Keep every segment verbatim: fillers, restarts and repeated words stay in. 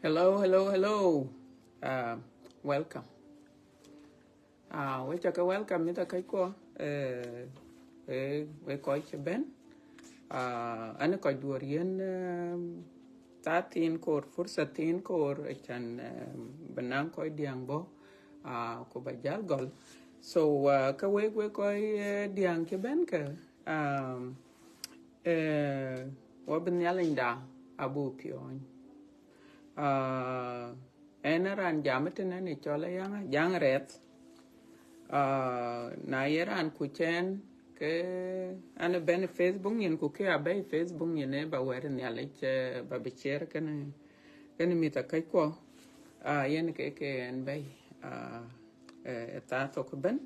Hello, hello, hello. Uh, welcome. Uh, we cake welcome mïth akëckuɔ, uh, we, we kɔc cï bɛ̈n. Uh, an kɔc duɔ̈r yen, um, thaa thiin koor, fursa thiin koor, acan, um, bï naŋ kɔc diäŋ bɔ̈, uh, ku ba jäl gɔl. So, uh, ke wek, wek kɔc, uh, diäŋ cï bɛ̈n ke, um, uh, wɔ bï Nhialicda abuk piɔ̈ɔ̈ny. Ah, ɣɛn raan jam ëtënë ë cɔl Ayaŋ Ajaŋ Rɛth. Ah, na ye raan kuc ɣɛn, ke an bɛ̈n Facebook nyin, ku kë abɛ̈i Facebook nyin ë ba wɛ̈t Nhialic, eh, ba bï share kënë, kënë mïth akëckuɔ. Ah, yen ke, ke ɣɛn bɛ̈i, ah, eh, ë thaa thok ëbën.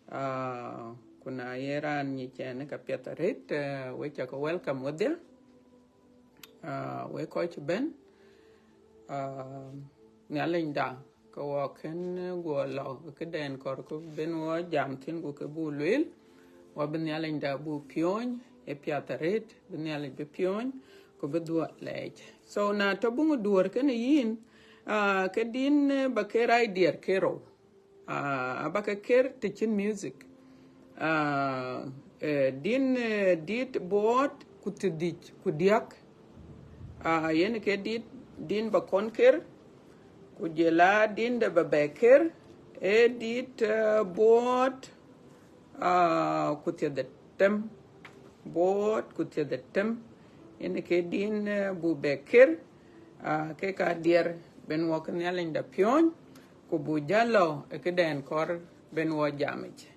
Ah, ku na ye raan nyic ɣɛn, ka piɛth arëët, eh, we cake welcome wedhie. Ah, we kɔc cï bɛ̈n, ah, Nhialicda, ke wɔ kën guɔ lɔ këden kɔɔr ku bïn wɔ jam thïn ku kë buk lueel, wɔ bï Nhialicda buk piɔ̈ɔ̈ny, ë piath arëët, bï Nhialic bï piɔ̈ɔ̈ny, ku bï dhuɔ̈k lɛɛc. So, na tɔ̈ buŋ duɔ̈r kënë yïn, ah, ke din, eh, ba ke rac diɛɛr ke rou. Ah, aba ke ker të cïn music. Ah, eh, din, eh, dit buɔɔt ku thiërdhïc ku diäk. Ah, yen ke dit, din ba kɔn ker, ku jɔl a din de ba bɛ ker, ee dit, eh, buɔɔt, ah, ku thiërdhetem. Buɔɔt ku thiërdhetem. Yen ke din, eh, buk bɛ ker, ah, ke ka diɛɛr bïn wɔ ke Nhialicda piɔ̈ɔ̈ny, ku buk jäl lɔ ë këden kɔɔr bïn wɔ jamic.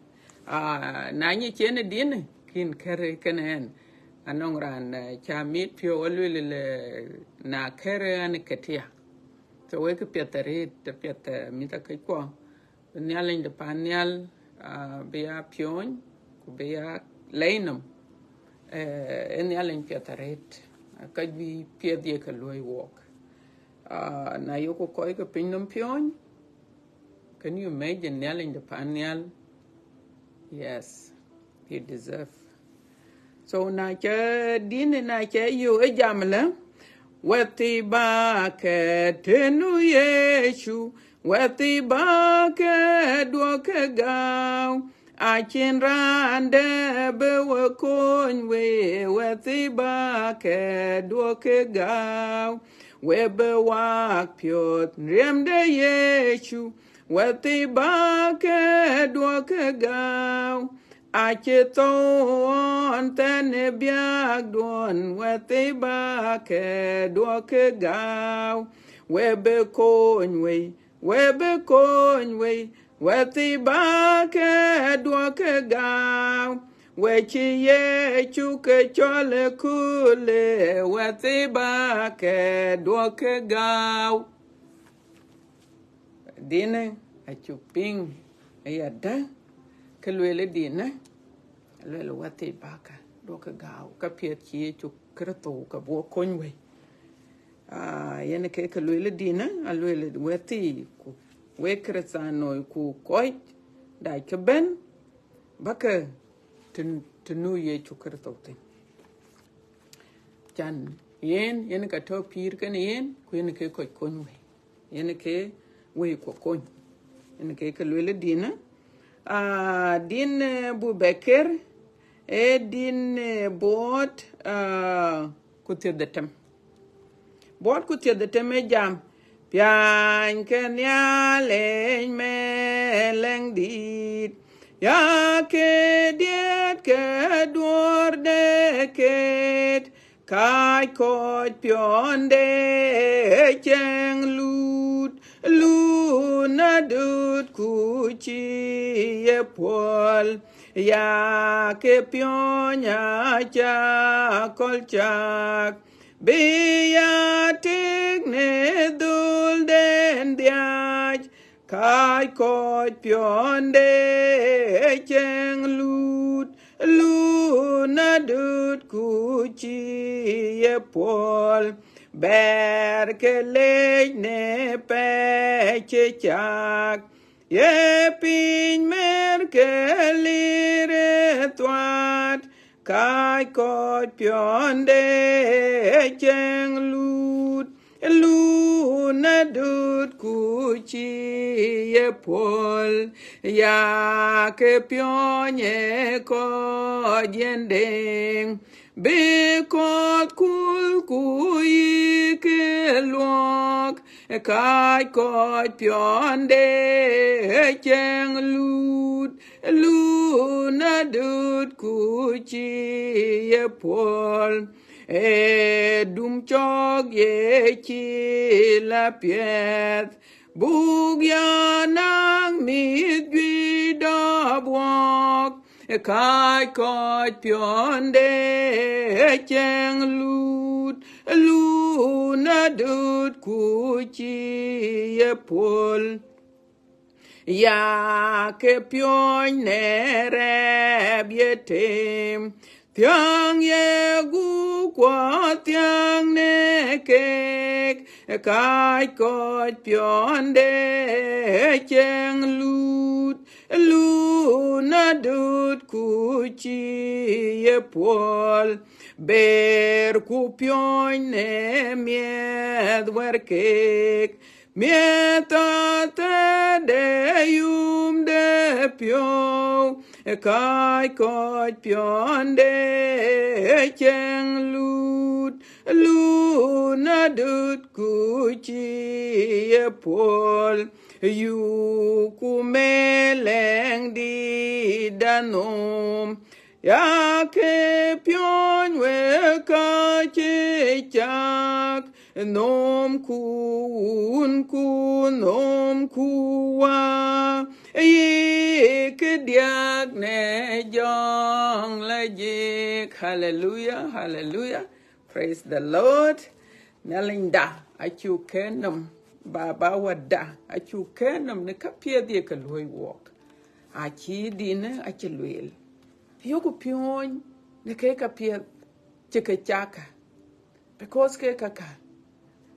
Ah, na nyic yen ë din, kën ker kënë ɣɛn. Anɔŋ raan, eh, ca mit piɔ̈u alueel lë, na ker ɣɛn këtia. So wek piɛth arëët, të piɛth, eh, mïth akëckuɔ. Bï Nhialic de pan nhial, ah, bï ya piɔ̈ɔ̈ny, ku bï ya lɛi nɔm, eh, ë Nhialic piɛth arëët, ka juëc piɛth ye ke luɔ̈i wɔɔk. Ah, na yoku kɔc ke piny nɔm piɔ̈ɔ̈ny, can you imagine Nhialic de pan nhial? Yes, he deserve. So na ca din, na ca yök ë jam lë, wɛ̈t thii ba ke të nu Yecu, wɛ̈t thii ba ke duɔ̈k ke gääu, acïn raan dɛ̈ bï we kony wei, wɛ̈t thii ba ke duɔ̈k ke gääu, we bï wak piɔ̈ɔ̈th riɛm de Yecu, wɛ̈t thii ba ke duɔ̈k ke gääu, acï thou ɣɔn thɛn ë biäkduɔ̈n, wɛ̈t thii ba ke duɔ̈k ke gääu, we bï kony wei, we bï kony wei, wɛ̈t thii ba ke duɔ̈k ke gääu, we cï Yecu ke cɔl ë köölë, wɛ̈t thii ba ke duɔ̈k ke gääu. Dinë acuk piŋ ë yadë, ke lueel ë dinë, lueel wɛ̈t thii ba ke duɔ̈k ke gääu, ka piɛth cï Yecu Kërtho ke buk kony wei. Ah, yen ke ke lueel ë dinë, alueel wɛ̈t thii ku wek Kërëthänooi ku kɔc dac ke bɛ̈n, ba ke të, të nu Yecu Kërtho thïn. Can yen, yen ka tɔ̈ pïïr kenë yen, ku yen ke kɔc kony wei. Yen ke wei ku kony. Yen ke ke lueel ë dinë. Ah, din, eh, buk bɛ ker, ee din, eh, buɔɔt, ah, ku thiërdhetem. Buɔɔt ku thiërdhetem ë jam, piany ke Nhialic Melik dït, ya ke diɛt ke duɔ̈ɔ̈r de ket, kac kɔc piɔ̈nde ceŋ lut, lut na dut ku cï ye puɔl, ya ke piɔ̈ny aca kɔl cak, bï ya tik në dhulden dhiac, kac kɔc piɔ̈nde ceŋ lut, lut na dut ku cï ye puɔl, bɛ̈ɛ̈r ke lec në pɛɛi cï cak, ye piny mer ke lir ë thuat, kac kɔc piɔ̈nde ceŋ lut, lut Adut ku cï ye puɔ̈l, ya ke piɔ̈ny ë kɔc yen deŋ, bï kɔ̈th kul ku yï ke luɔk, kac kɔc piɔ̈nde ë cieŋ lut, lun adut ku cï ye puɔ̈l. Ee dum cɔk ye cï la piɛth, buk ya naŋ mïth juëc dɔp wɔɔk, kac kɔc piɔ̈nde ë cieŋ lut, lun adut ku cï ye puɔ̈l. Ya ke piɔ̈ny në rɛɛp ye tem, thiäŋ ye gup kuɔ thiäŋ në keek, kac kɔc piɔ̈nde ë cieŋ lut, lun adut ku cï ye puɔ̈l. Ber ku piɔ̈ny në miɛth wär keek, miɛth athɛɛr de yum de piɔ̈u, kac kɔc piɔ̈nde ë cieŋ lut, lun adut ku cï ye puɔ̈l. Yuku melɛŋ dït da nhom, ya ke piɔ̈ny wek ka cï cak, nhom ku wun ku nhom ku wä, yï ke diäk në jɔŋ la jik. Hallelujah, hallelujah. Praise the Lord. Nhialinda, acuk kɛn nɔm, Baba wada, acuk kɛn nɔm në ka piɛth ye ke luɔ̈i wɔɔk. Acï dinë acï lueel. Yoku piɔ̈ny në ke ka piɛth cï ke caka. Because ke kaka,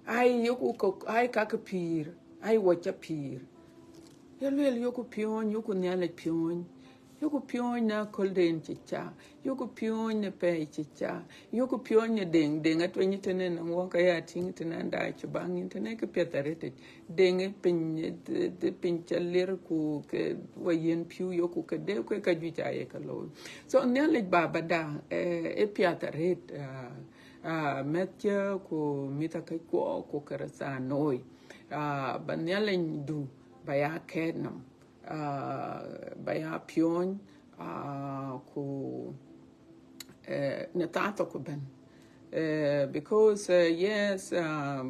ai yoku kok, ai ka ke pïïr, ai wɔ ca pïïr. Ye lueel yoku piɔ̈ny, yoku Nhialic piɔ̈ny. Yoku piɔ̈ny në akölden cï ca, yoku piɔ̈ny në pɛɛi cï ca, yoku piɔ̈ny në deŋ, deŋ atueny tënë në ŋuɔk aya tïŋ tënë anda cï baŋ yïn tënë ke piɛth arëtic. Deŋ ë piny, ë, ë piny ca lir ku ke wa yen piu yoku ke de ke ka juëc aye ka looi. So Nhialic Baba da, eh, ë piath arëët, ah, ah, mɛ̈thkiɛ̈ ku mïthakëckuɔ ku Kërëthänooi. Ah, ba Nhialic du ba ya kɛɛt nɔm. Ah, ba ya piɔ̈ny, ah, ku, eh, në thaa thok ëbɛ̈n. Eh, because, eh, yes, ah,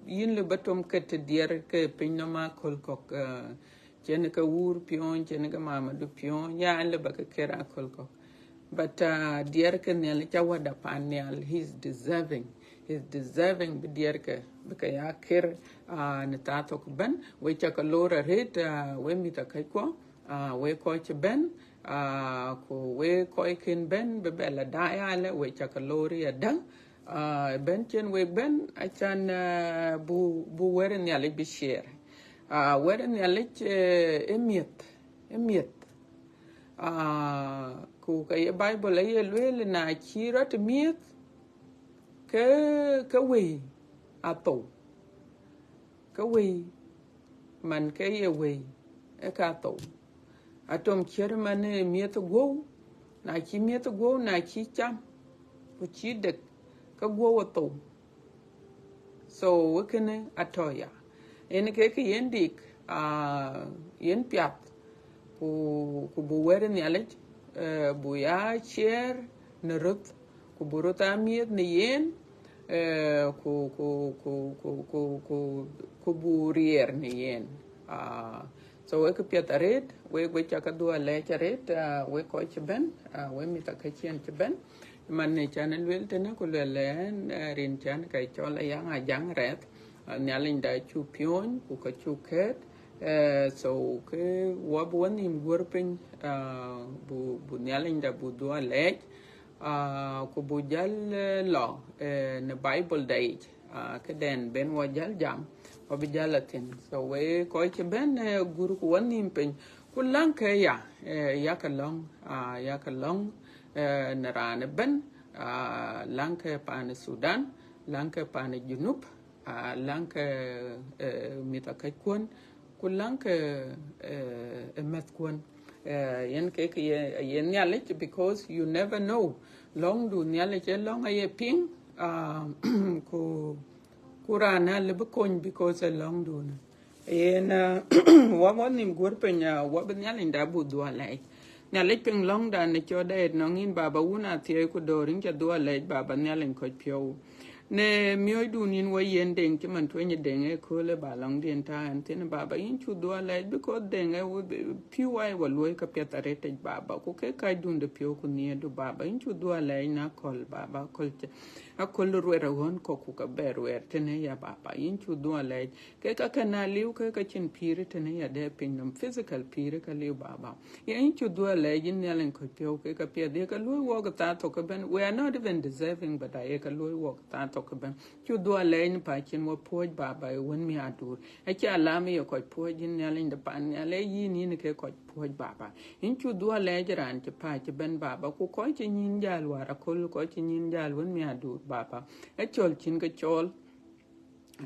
yïn lë ba tom ke të diɛɛr ke piny nɔm aköl kɔ̈k, eh, cïn ke wuur piɔ̈ny, cïn ke mamadu piɔ̈ny, ya lë ba ke kër aköl kɔ̈k. But, uh, diɛɛr ke Nhialic ca wada pan nhial, he's deserving. He's deserving bï diɛɛr ke, bï ke ya kër, uh, në thaa thok ëbɛ̈n. We ca ke lor arëët, uh, we mïthakëckuɔ, uh, we kɔc cï bɛ̈n, uh, ku we kɔc kën bɛ̈n, bï bɛ la daai alë, we ca ke lor yadäŋ. Uh, bɛ̈n cïn wek bɛ̈n, acan, uh, bu, bu wɛ̈t Nhialic bï share. Uh, wɛ̈t Nhialic, uh, ë miëth, ë miëth. Ah, ku ka ye Bible aye lueel, na cï rɔt miëth, ke, ke wëi athou. Ke wëi, man ke ye wëi, ë ka thou. Atom ciɛ̈t man ë miëth guɔ̈u, na cï miëth guɔ̈u, na cï cam, ku cï dek, ke guɔ̈u athou. So, wek kënë atɔ̈ ya. Yen ke kë yen dik, ah, yen piath, ku, ku bu wɛ̈t Nhialic, eh, bu ya share në röth, ku bu röth aa miëth në yen, eh, ku, ku, ku bu riɛɛr në yen. Ah, so, wek piath arëët, wek, wek ca ke dhuɔ̈k alɛɛc arëët, ah, wek kɔc cï bɛ̈n, ah, wek mïthakëckuɔ cï bɛ̈n. Man ë can lueel tënë ku lueel ɣɛn, eh, rin can ka cɔl Ayaŋ Ajaŋ Rɛth, ah, Nhialinda cuk piɔ̈ny, ku ka cuk kɛ̈ɛ̈t, eh, so ke wɔ bï wɔ nhïïm guɔ̈r piny, ah, bu, bu Nhialinda bu dhuɔ̈k alɛɛc, ah, ku bu jäl, eh, lɔ, eh, në Bible da yic, ah, këden ben wɔ jäl jam, wɔ bï jäl a thïn. So we kɔc cï bɛ̈n, eh, gur ku wɔ nhïïm piny, ku läŋkë ya, eh, yakë lɔ̈ŋ, ah, yakë lɔ̈ŋ, eh, në raan ëbɛ̈n, ah, läŋkë pan Thudan, läŋkë pan Junub, Aa, läŋ ke, eh, mïth akäckuɔn, ku läŋ ke, eh, eh, mɛ̈thkuɔn. Eh, yen kek ye, ye Nhialic, because you never know. Lɔ̈ŋdu Nhialic ë lɔ̈ŋ aye piŋ, ah, ku, ku raan alëu bï kony because ë lɔ̈ŋdun. Yen, ah, wɔ, wɔ nhïm guɔ̈r piny, ah, wɔ bï Nhialic da buk dhuɔl lɛc. Nhialic piŋ lɔ̈ŋdan në cɔɔt dɛɛt nɔŋ yïn, Baba, wun athiɛɛi ku dɔ̈ɔ̈r, yïn ca dhuɔl lɛc, Baba, Nhialic kɔc piɔ̈u. Në miɔ̈cdun yïn wɔ yen Deŋ, cï man tueny Deŋ ë kööl ë ba lɔŋdiɛn tääu ɣɛn thïn, Baba, yïn cu dhuɔl lɛc, because Deŋ ë wɔ, pïu wai wɔ luɔ̈i ke piɛth arëtic, Baba, ku ke kacdun de piɔ̈u ku nhiëërdu, Baba, yïn cu dhuɔl lɛc në aköl, Baba, aköl cë, aköl ruɛɛr ë ɣɔ̈n kɔ̈k ku ke bɛ ruɛɛr tënë ya, Baba, yïn cu dhuɔl lɛc. Ke ka kën a liu ke ka cïn pïïr tënë ya dɛ pinynhom, physical pïïr ka liu, Baba. Ya yïn cu dhuɔl lɛc, yïn Nhialic kɔc piɔ̈u, ke ka piɛth ye ka luɔ̈i wɔk thaa thok ëbɛ̈n. We are not even deserving, but aye ka luɔ̈i wɔk thaa thok ëbɛ̈n. Cu dhuɔl lɛc në paan cïn wɔ puɔ̈c, Baba, ë wën miäkduur. Acie alam ye kɔc puɔ̈c, yïn Nhialic de paan nhial, ee yïn, yïn ke kɔc puɔ̈c, Baba. Yïn cu dhuɔl lɛc raan cï pääc ëbɛ̈n, Baba, ku kɔc cï nyïn jäl wäär aköl, kɔc cï nyïn jäl wën miäkduur, Baba. Ë cɔl cïn ke cɔɔl,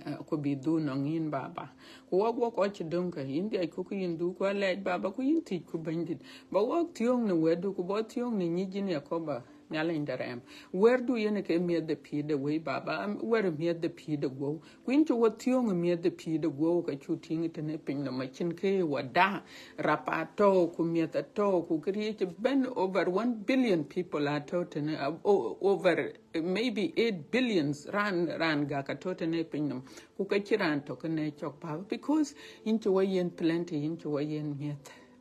eh, ku bï dhuk nɔŋ yïn, Baba. Ku wɔk, wɔk kɔc cï döŋ ke, yïn dhiac ku, ku yïn dhuk, ku alɛc, Baba, ku yïn thiëc ku Bɛ̈nydït. Ba wɔk thiöŋ në wɛ̈tdu, ku ba thiöŋ në nyic yïn Yakoba, Nhialic de rɛɛm. Wɛ̈tdu yen ke miëth de pïïr de wei, Baba, am, wɛ̈t miëth de pïïr de guɔ̈u. Ku yïn cï wɔ thiöŋ miëth de pïïr de guɔ̈u, ka cu tïŋ tënë pinynhom acïn kë wɔ da. Rap atɔ̈u, ku miëth atɔ̈u, ku këriëëc ëbɛ̈n, over one billion people atɔ̈u tënë, uh, o-, over maybe eight billions raan, raan gak atɔ̈u tënë pinynhom. Ku ka cïn raan tɔ̈ kënë cɔk, Baba, because yïn cï wɔ yiën plenty, yïn cï wɔ yiën miëth.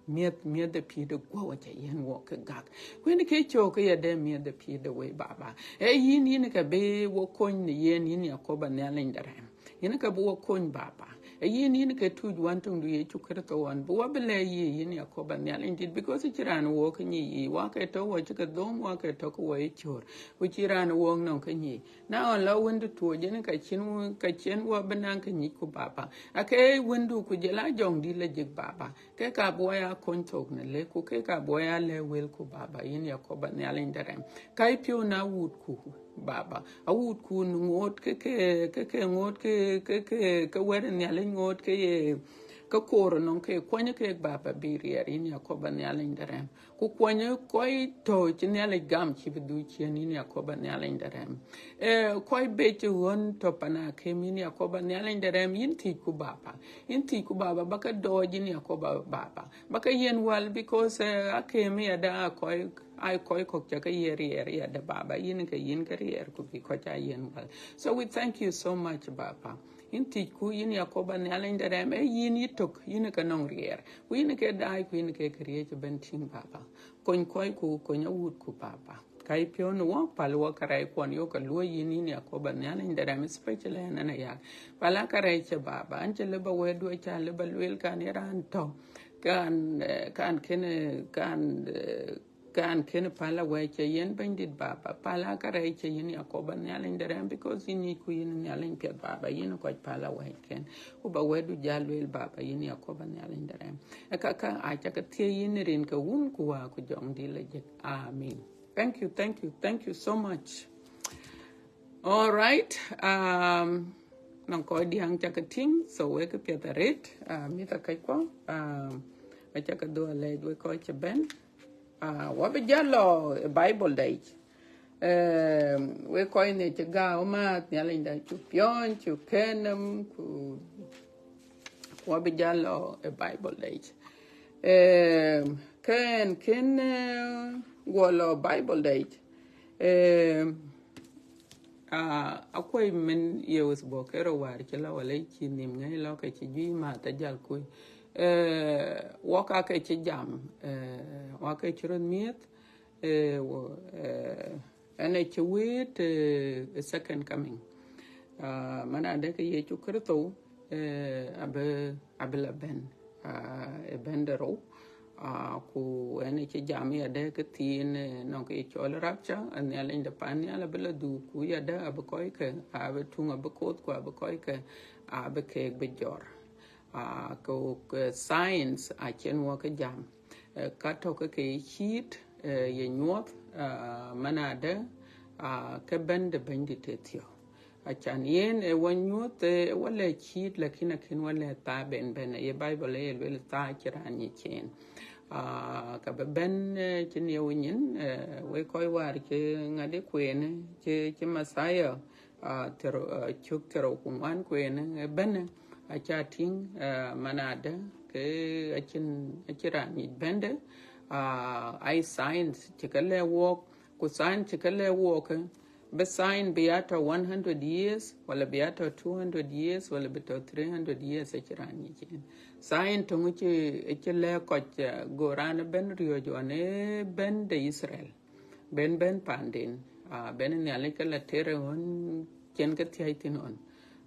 Miëth, miëth de pïïr de guɔ̈u aca yiën wɔ ke gak. Ku yen ke cɔk ke ya dɛ miëth de pïïr de wei, Baba. Ee yïn, yïn ke bï wɔ kony në yen, yïn Yakoba, Nhialic de rɛɛm. Yïn ke bï wɔ kony, Baba. Ee yïn, yïn ke tuuc Wën töŋdu Yecu Kritho ɣɔn, bï wɔ bï lɛ̈k yï, yïn Yakoba, Nhialic dït, because cïn raan wɔ ke nyic yï. Wɔ ke tɔ̈ wɔ cï ke dhom, wɔ ke tɔ̈ ke wɔ ye cöör. Ku cïn raan wɔ nɔŋ ke nyic. Na ɣɔn la Wëndu tuɔɔc, yen ka cïn, ka cïn wɔ bï naŋ ke nyic ku, Baba. Ake Wëndu ku jɔl a Jɔŋdït la jik, Baba. Ke ka bï wɔ ya kony thok në lëk, ku ke ka bï wɔ ya lɛ̈k wëlku, Baba, yïn Yakoba, Nhialic de rɛɛm. Ka yï piɔ̈u në awuutku, Baba. Awuutku në ŋoot ke, ke, ke, ke ŋoot ke, ke, ke, ke wɛ̈t Nhialic ŋoot ke ye, ke koor nɔŋ ke kuɔny ke, Baba, bï riɛɛr, yïn Yakoba, Nhialic de rɛɛm. Ku kuɔny kɔc tɔ̈ cï Nhialic gam cï bï dhuk ciëën, yïn Yakoba, Nhialic de rɛɛm. Eh, kɔc bec ɣɔn tɔ̈ pan akïm, yïn Yakoba, Nhialic de rɛɛm, yïn thiëcku, Baba. Yïn thiëcku, Baba, ba ke dɔɔc, yïn Yakoba, Baba. Ba ke yiën wäl, because, eh, akïm yadë aa kɔc, aa kɔc kɔ̈k ca ke ye riɛɛr yadë, Baba. Yïn ke yïn ke riɛɛr, ku bï kɔc aa yiën wäl. So we thank you so much, Baba. Yïn thiëcku, yïn Yakoba, Nhialic de rɛɛm, ee yïn yï tök, yïn ke nɔŋ riɛɛr. Ku yïn ke daai, ku yïn ke këriëëc ëbɛ̈n tïŋ, Baba. Kony kɔcku, kony awuutku, Baba. Ka yï piɔ̈u në wɔ, päl wɔ kärɛckuɔn, yökë luɔ̈i yïn, yïn Yakoba, Nhialic de rɛɛm, especially ɣɛn, ɣɛn aya. Päl kärɛc cë, Baba, ɣɛn cï lëu ba wɛ̈tdu, aca lëu ba lueel, kan ye raan tɔ̈, kan, eh, kan kënë, kan, eh, kan kënë päl awɛ̈t cë, yïn Bɛ̈nydït, Baba. Päl kärɛc cë, yïn Yakoba, Nhialic de rɛɛm, because yïn nyicku, yïn Nhialic piɛth, Baba, yïn kɔc päl awɛ̈t kën. Ku ba wɛ̈tdu jäl lueel, Baba, yïn Yakoba, Nhialic de rɛɛm. Ee käkkä aca ke thiëëc yïn në rin ke Wun ku Wät ku Jɔŋdït la jik. Amen. Thank you, thank you, thank you so much. All right. Um, nɔŋ kɔc diäŋ ca ke tïŋ, so wek piɛth arëët, uh, mïth akɛckuɔ, um, aca ke dhuɔl lɛc wek kɔc cï bɛ̈n. Uh, wɔ bï jäl lɔ ë Bible da yic. Um, wek kɔc në cï gääu amääth, Nhialic da cuk piɔ̈ɔ̈ny, cuk kɛ̈n nɔm, ku wɔ bï jäl lɔ ë Bible da yic. Um, kën, kën, uh, guɔ lɔ Bible da yic. Um, Ah, akuɔ̈c mën ye wëth bɔ̈ ke rɔt wäär cï lɔ, wala cï nhïïm ŋɛ̈i lɔ, ke cï juëc määth ajäl kuc. Eh, wɔ ka ke cï jam, eh, wɔ ke cï röt miëth, eh, wɔ, eh, ɣɛn ë cï wëët, eh, second coming. Ah, man adë ke Yecu Kritho, eh, abï, abï la bɛ̈n, ah, ë bɛ̈n de rou, ah, ku ɣɛn ë cï jam yadë ke thiin, eh, nɔŋ ke cɔl rapture, Nhialic de pan nhial abï la dhuk, ku yadë abï kɔckë, abï tuŋ abï koth, ku abï kɔckë, abï keek bï jɔt. Ah, ke, ke science acïn wɔ ke jam. Eh, ka tɔ̈ ke ke ye cït, eh, ye nyuɔɔth, ah, man adë, ah, ke bɛ̈n de Bɛ̈nydït ë thiɔ̈k. Acan yen ë wɔ nyuɔ̈th, ë wɔ lɛ cït, lakin akën wɔ lɛ thaa ben bɛ̈n, aye Bible aye lueel thaa cï raan nyic yen. Ah, ka bï bɛ̈n, eh, cïn ye wɔ nyin, eh, wek kɔc wäär cï ŋadï kueen, cï, cï Messiah, ah, thiërrou, ah, cök thiërrou ku ŋuan kueen, eh, bɛ̈n, aca tïŋ, eh, manadë, ke acïn, acïn raan nyic bɛ̈nde, ah, ai signs cï ke lɛ wɔɔk, ku sign cï ke lɛ wɔɔk, eh, bï sign bï ya tɔ̈ one hundred years, wala bï ya tɔ̈ two hundred years, wala bï tɔ̈ three hundred years, acïn raan nyic yen. Sign töŋ cï, cï lɛ̈k kɔc, eh, go raan ëbɛ̈n riɔ̈ɔ̈c ɣɔn ë bɛ̈n de Israel. Ben bɛ̈n paanden, ah, ben Nhialic ke la tëër ɣɔn cïn ke thiäi thïn ɣɔn,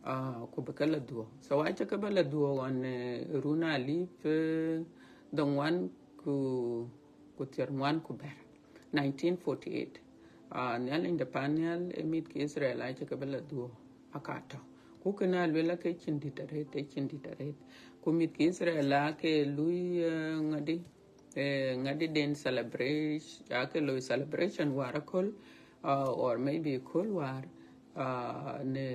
ah, ku bï ke la dhuɔ̈k. So acï ke bï la dhuɔ̈k ɣɔn, eh, run alip, eh, dhoŋuan ku, ku thiërŋuan ku bɛ̈t. Nineteen forty-eight. Ah, Nhialic de pan nhial ë mïth ke Israel acï ke bï la dhuɔ̈k aka tɔ̈. Ku kënë aluel ake cïn dït arëët, ë cïn dït arëët. Ku mïth ke Israel ake lui, eh, ŋadï, eh, ŋadï den celebration, ake loi celebration wäär aköl, ah, or maybe köl wäär, ah, në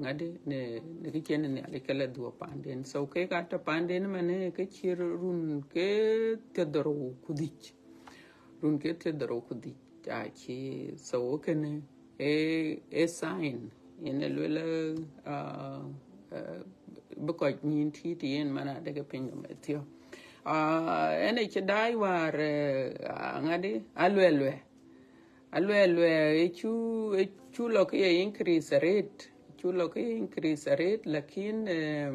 ŋadï, në, në kë cïn Nhialic ke la dhuɔ̈k paanden. So kek atɔ̈ paanden ëmënë ke cï run ke thiërdhorou ku dhïc. Run ke thiërdhorou ku dhïc. Acï, so kënë ë, ë sign, yen ë luel, ah, eh, bï kɔc nyïn tït yen manadë ke piny nɔm ë thiɔ̈k. Ah, ënë cï daai wäär, eh, ah, ŋadï, aluɛluɛ. Aluɛluɛ, ë cu, ë cu lɔ ke ye increase arëët, cu lɔ ke ye increase arëët, lakin, eh,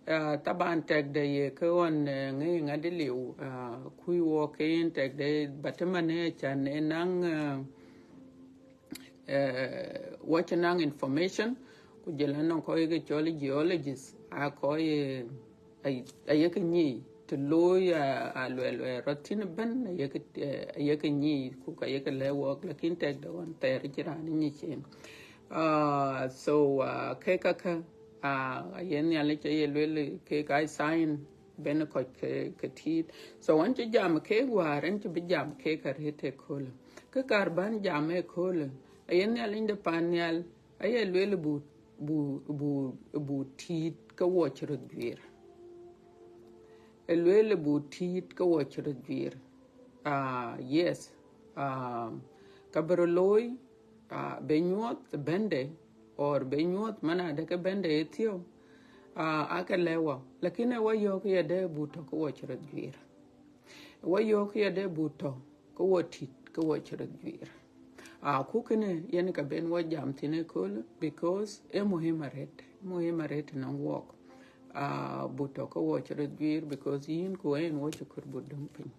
ah, taban tɛkdɛ ye ke ɣɔn, eh, ŋëë ŋadï liu, ah, kuc wɔk ke yen tɛkdɛ, but ëmënë acan ë naŋ, eh, eh, wɔ cï naŋ information, ku jɔl anɔŋ kɔc ke cɔl geologist, aa kɔc, eh, ay-, ayek nyic, të looi, ah, aluɛluɛ rɔt thïn ëbɛ̈n, ayek, eh, ayek nyic, ku ka yek lɛ̈k wɔk, lakin tɛkdɛ ɣɔn thɛɛr cïn raan nyic yen. Ah, so, ah, ke kakä, ah, aye Nhialic aye luel kek aa sign ben kɔc ke, ke tït. So ɣɛn cï jam kek wäär, ɣɛn cï bï jam kek arëët ëköölë. Kë kaar bän jam ëköölë, aye Nhialic de pan nhial, aye luel bu, bu, bu, bu tït ke wɔ cï röt juiir. Ë luel bu tït ke wɔ cï röt juiir. Ah, yes. Ah, ka bï röt looi, ah, bï nyuɔɔth bɛ̈nde, or bï nyuɔɔth manadë ke bɛ̈nde ë thiɔ̈k, ah, ake lɛ̈k wɔ. Lakin ë wɔ yɔ̈ɔ̈k yadë bu tɔ̈ ke wɔ cï röt juiir. Ë wɔ yɔ̈ɔ̈k yadë bu tɔ̈ ke wɔ tït ke wɔ cï röt juiir. Ah, ku kënë yen ka ben wɔ jam thïn ëköölë, because ë muhim arëët, muhim arëët nɔŋ wɔk. Ah, bu tɔ̈ ke wɔ cï röt juiir, because yïn ku ɣɛn wɔ cï kɔɔr bu döŋ piny.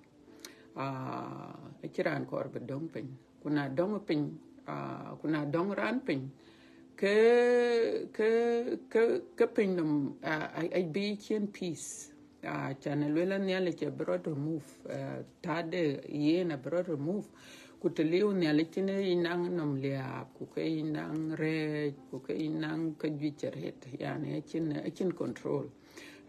Ah, acïn raan kɔɔr bï döŋ piny. Ku na döŋ piny, ah, ku na döŋ raan piny, ke, ke, ke, ke piny nɔm, ah, a, a bï ciɛ̈n peace. Ah, can ë luel a Nhialic abï rɔt remove, ah, taade yen abï rɔt remove. Ku të liu Nhialic cïn ë yï naŋ nɔm liääp, ku ke yï naŋ rɛɛc, ku ke yï naŋ ka juëc arëët, yani, acïn, acïn control.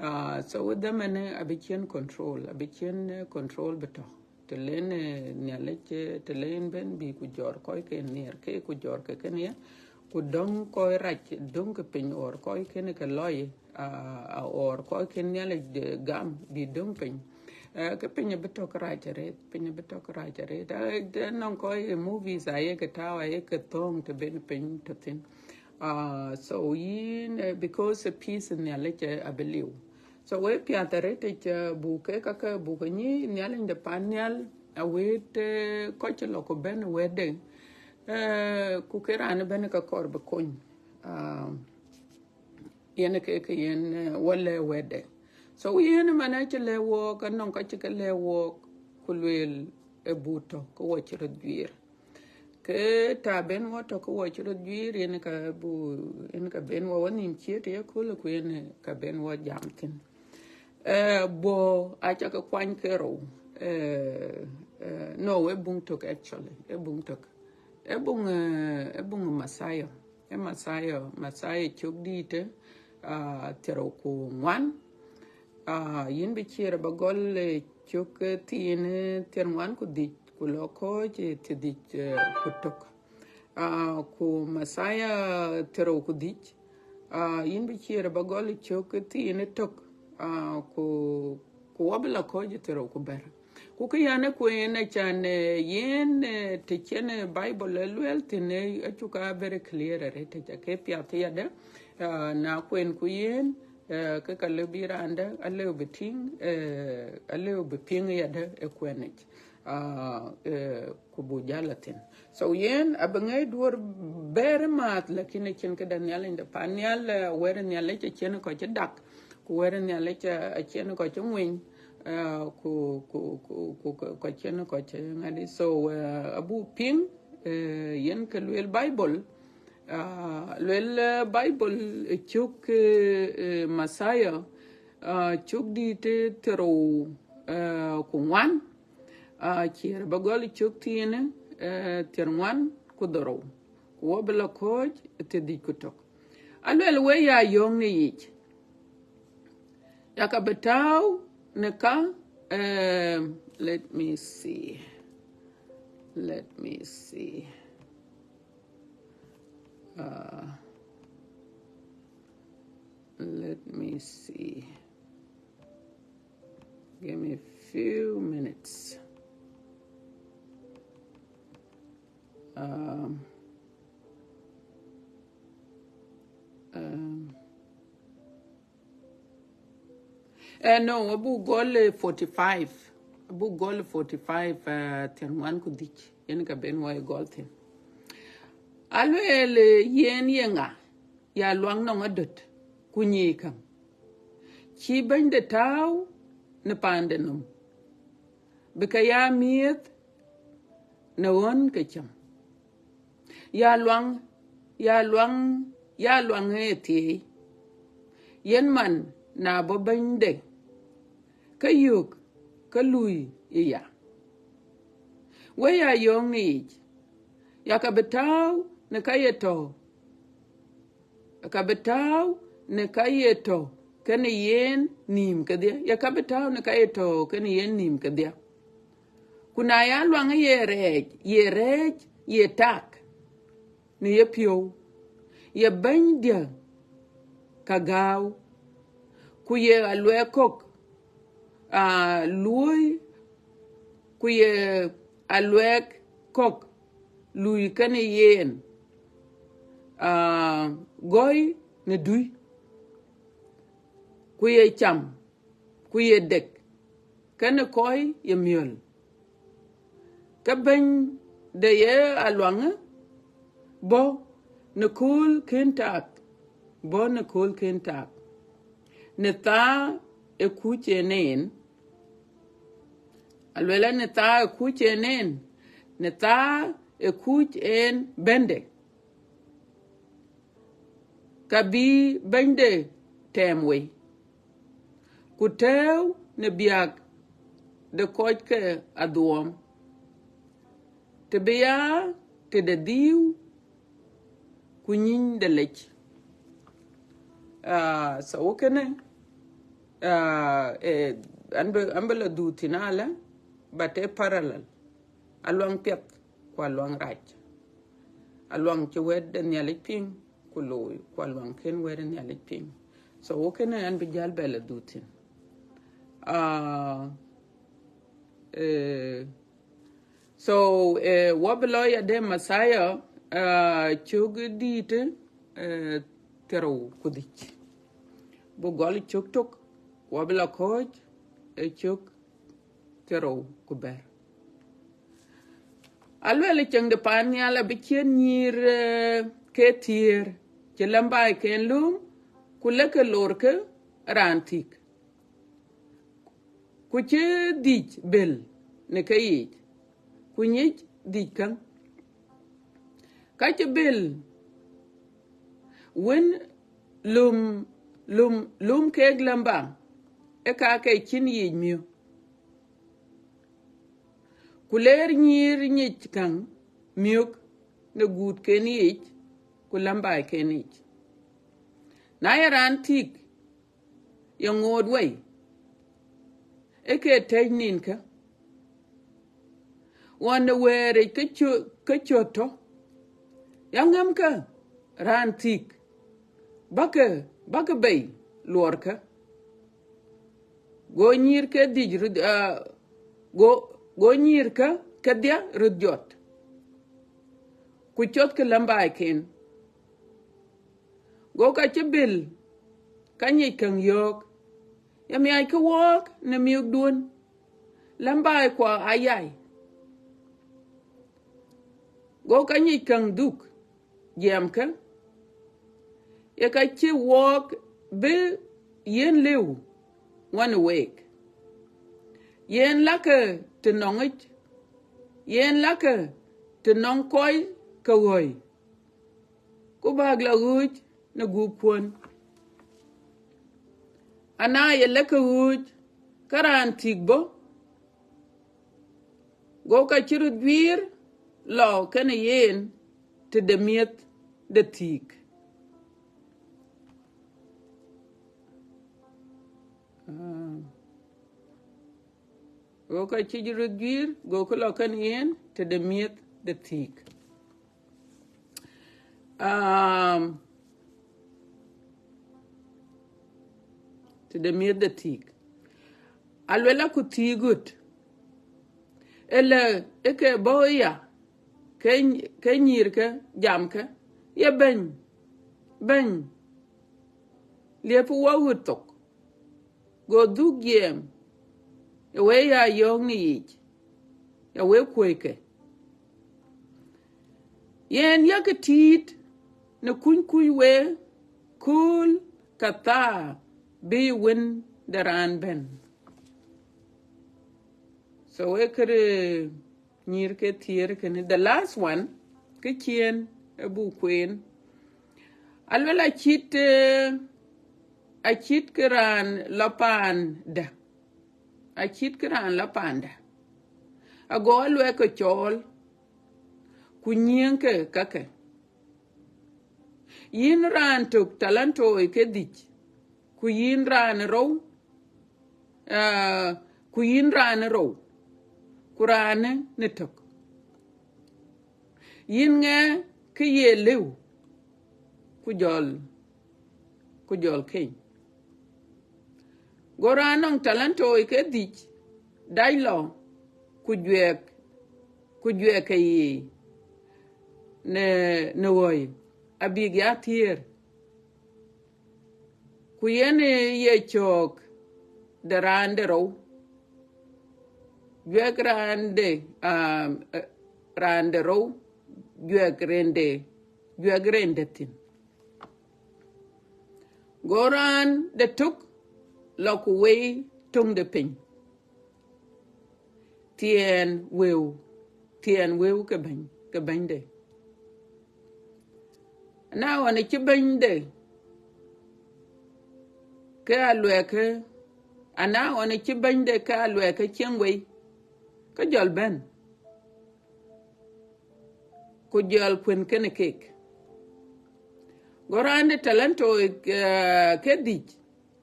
Ah, so with them, ënë abï ciɛ̈n control, abï ciɛ̈n, eh, control bï tɔ̈. Të len, eh, Nhialic, eh, të len ben bï ku jɔɔr kɔc ke nhiɛɛr ke ku jɔɔr ke kënë ya, ku döŋ kɔc rac, döŋ ke piny or kɔc kënë ke lɔi, ah, ah, or kɔc ke Nhialic de gam bï döŋ piny. Eh, ke piny abï tɔ̈ ke rac arëët, piny abï tɔ̈ ke rac arëët. Ah, de nɔŋ kɔc, eh, movies ayek tääu, ayek thöŋ të ben piny tɔ̈ thïn. Ah, so yïn, eh, because peace Nhialic, eh, abï liu. So we piath arëët, eh, buk ke kakä, buk ke nyic Nhialic de pan nhial, awët, eh, kɔc cï lɔ ku bɛ̈n wɛ̈tde, eh, ku ke raan ëbɛ̈n ka kɔɔr bï kony. Ah, yen ke, ke yen, eh, wɔ lɛ̈k wɛ̈tde. So yen man acï lɛ̈k wɔk, anɔŋ ka cï ke lɛ̈k wɔk, ku lueel ë bu tɔ̈ ke wɔ cï röt juiir. Ke ta ben wɔ tɔ̈ ke wɔ cï röt juiir, yen ka bu, yen ka ben wɔ wɔ nïm ciët ye köölë, ku yen ka ben wɔ jam thïn. Eh, bɔ̈ aca ke kuany ke rou. Eh, eh, no, ë buŋ tök actually, ë buŋ tök. Ë buŋ, eh, ë buŋ Mathayo. Ë Mathayo, Mathayo cök dïïtë, ah, thiërrou ku ŋuan. Ah, yïn bï ciëër ba gɔl, eh, cök, eh, thiin, eh, thiërŋuan ku dhïc, ku lɔ kɔ̈ɔ̈c, eh, thiërdhïc, eh, ku tök. Ah, ku Mathayo thiërrou ku dhïc, ah, yïn bï ciëër ba gɔl cök thiin ë tök, ah, ku, ku wɔ bï la kɔ̈ɔ̈c thiërrou ku bɛ̈t. Ku kë yɛn ë kueen acan, eh, yen, eh, të cïn, eh, Bible ë lueel thïn, eh, acuk aa very clear arëët, të ca ke piath yadë, ah, na kuenku yen, eh, ke ka lëu bï raandë, alëu bï tïŋ, eh, alëu bï piŋ yadë ë kuenic. Ah, eh, ku buk jal a thïn. So yen abï ŋɛi duɔ̈r bɛ̈ɛ̈r ë maath, lakin acïn këde Nhialic de pan nhial, eh, wɛ̈t ë Nhialic acïn kɔc cï dak, ku wɛ̈t ë Nhialic, eh, acïn kɔc cï ŋueny, eh, ku, ku, ku, ku, ku, ku acïn kɔc cï ŋadï. So, eh, abuk piŋ, eh, yen ke lueel Bible, ah, lueel, eh, Bible, eh, cök, eh, eh, Mathayo, ah, cök dïït, eh, thiërrou, eh, ku ŋuan, ah, ciëër ba gɔl cök thiin, eh, thiërŋuan ku dhorou, ku wɔ bï la kɔ̈ɔ̈c thiërdhïc ku tök. Aluel we ya yɔ̈ɔ̈k në yic, ya ka bï tääu në ka, eh, let me see. Let me see. Uh, let me see. Give me a few minutes. Um, um, eh, no, abuk gɔl, eh, forty-five. Abuk gɔl forty-five, eh, thiërŋuan ku dhïc. Yen ka ben wɔ ye gɔl thïn. Alueel, eh, yen ye ŋa, ya luaŋ nɔŋ adöt, ku nyic käŋ, cï bɛ̈nyde tääu në paande nɔm, bï ke ya miëth në ɣön ke cam. Ya luaŋ, ya luaŋ, ya luaŋ ë thieei, yen man na bɔ̈ bɛ̈nyde, ke yök ke lui ë ya. We ya yɔ̈ɔ̈k në yic, ya ka bï tääu në ka ye tɔ̈, ka bï tääu në ka ye tɔ̈ kenë yen nïïm kedhie, ya ka bï tääu në ka ye tɔ̈ kenë yen nïïm kedhie. Ku na ya luaŋ ye rɛɛc, ye rɛɛc, ye tak në yepiɔ̈u, ye bɛ̈nydiɛ̈ ka gääu, ku ye aluɛɛk kɔ̈k, aa, luɔ̈i, ku ye aluɛɛk kɔ̈k lui kenë yen, aa, gɔ̈i në dui, ku ye cam, ku ye dek kenë kɔc ye miöl. Ke bɛ̈ny de ye aluaŋë bɔ̈ në kööl kën tak, bɔ̈ në kööl kën tak, në thaa ë kuc en en. Aluel an, në thaa ë kuc en en, në thaa ë kuc en bɛ̈nyde, ka bï bɛ̈nyde tɛɛm wei, ku tɛ̈ɛ̈u në biäk de kɔc ke adhuɔɔm, të bï ya tëde dhiëëu ku nyïny de lec. Ah, so kënë, ah, eh, an bï, an bï la dhuk thïn alë, but ë parallel. Aluaŋ piɛth ku aluaŋ rac. Aluaŋ cï wɛ̈t de Nhialic piŋ ku looi, ku aluaŋ kën wɛ̈t de Nhialic piŋ. So, wo kënë an bï jäl bɛ la dhuk thïn. Ah, eh, so, eh, wɔ bï lɔ yadë Mathayo, ah, cök dïït, eh, thiërrou ku dhïc. Bï gɔl cök tök, wɔ bï la kɔ̈ɔ̈c, eh, cök thiërrou ku bɛ̈t. Aluel cieŋ de pan nhial abï ciët nyïïr, eh, ke thiëër, cï lɛ̈m baai ken lööm, ku lëkkë lorkë raan thïk. Ku cï dhïc bɛ̈l në keyiic, ku nyic dhïc käŋ. Ka cï bɛ̈l wën lööm, lööm, lööm keek lɛ̈m baai, ë ka ke cïn yiic miök. Ku leer nyïïr nyic käŋ miök në guutken yiic, ku lɛ̈m baaiken yiic. Na ye raan thïk ye ŋoot wei, ë ke tɛ̈c ninkä. Ɣɔn në wëëric ke cö-, ke cöt tɔ̈, Ya ŋɛmkë raan thiik, bäkë, bäkë bei luɔrkë. Go nyïïr ke dhiëc röt, ah, go, go nyïïrkë kedhie röt jɔt, ku cɔtkë lɛ̈m baaiken. Go ka cï bil ka nyic käŋ yöök, ya miackë wɔɔk në miökduön, lɛ̈m baaikua ayai. Go ka nyic käŋ dhuk, jiɛɛmkë, ye ka cï wɔɔk bï yen lëu ŋuɔ̈n week. Yen lakë të nɔŋic, yen lakë të nɔŋ kɔc ke ɣɔ̈i, ku bäk la ɣööc në gup kuɔ̈n. Ana ye lëkkë ɣööc, ka raan thiik bɔ̈, go ka cï röt guiir lɔ kenë yen tëde miëth de thiik. Ah. Go ka cï röt guiir, gokë lɔ kenë yen tëde miëth de thiik. Um, tëde miëth de thiik. Aluel aku thiik ɣöt. Ëlë ë ke bɔ̈ ëya, ke, ke nyïïrkë jamkë, ye bɛ̈ny, bɛ̈ny, liep wɔ ɣöt thok. Go dhuk jiɛɛm, ya wek ya yɔ̈ɔ̈k në yic, ya wek kuöckë. Yen yakë tiit në kuny kuc wek kööl ka thaa bï Wën de raan bɛ̈n. So wek kërë nyïïr ke thiëër kënë, the last one, kë ciëën ë buk kueen. Aluel acït, eh, acït kë raan lɔ paanda, acït kë raan lɔ paanda, ago aluɛk ke cɔɔl, ku nyiëëŋkë kakë. Yïn raan tök talantoi ke dhiëc, ku yïn raan rou, ah, ku yïn raan rou, ku raan në tök. Yïn ŋɛk kë ye lëu, ku jɔl, ku jɔl keny. Go raan nɔŋ talantoi ke dhiëc dac lɔ, ku juɛɛk, ku juɛɛk ke yiic në, në ɣɔ̈i, abïk ya thiëër. Ku yen ë ye cöök de raan de rou, juɛk raan de, um, eh, raan de rou, juɛk rende, juɛk rende thïn. Go raan de tök lɔ ku wei töŋ de piny, thiɛɛn wëu, thiɛɛn wëu ke bɛ̈ny, ke bɛ̈nyde. Na ɣɔn ë cï bɛ̈nyde ke aluɛɛkë, ana ɣɔn ë cï bɛ̈nyde ke aluɛɛkë cieŋ wei, ke jɔl bɛ̈n, ku jɔl kuën kenë keek. Go raan de talantoi, eh, ke dhiëc,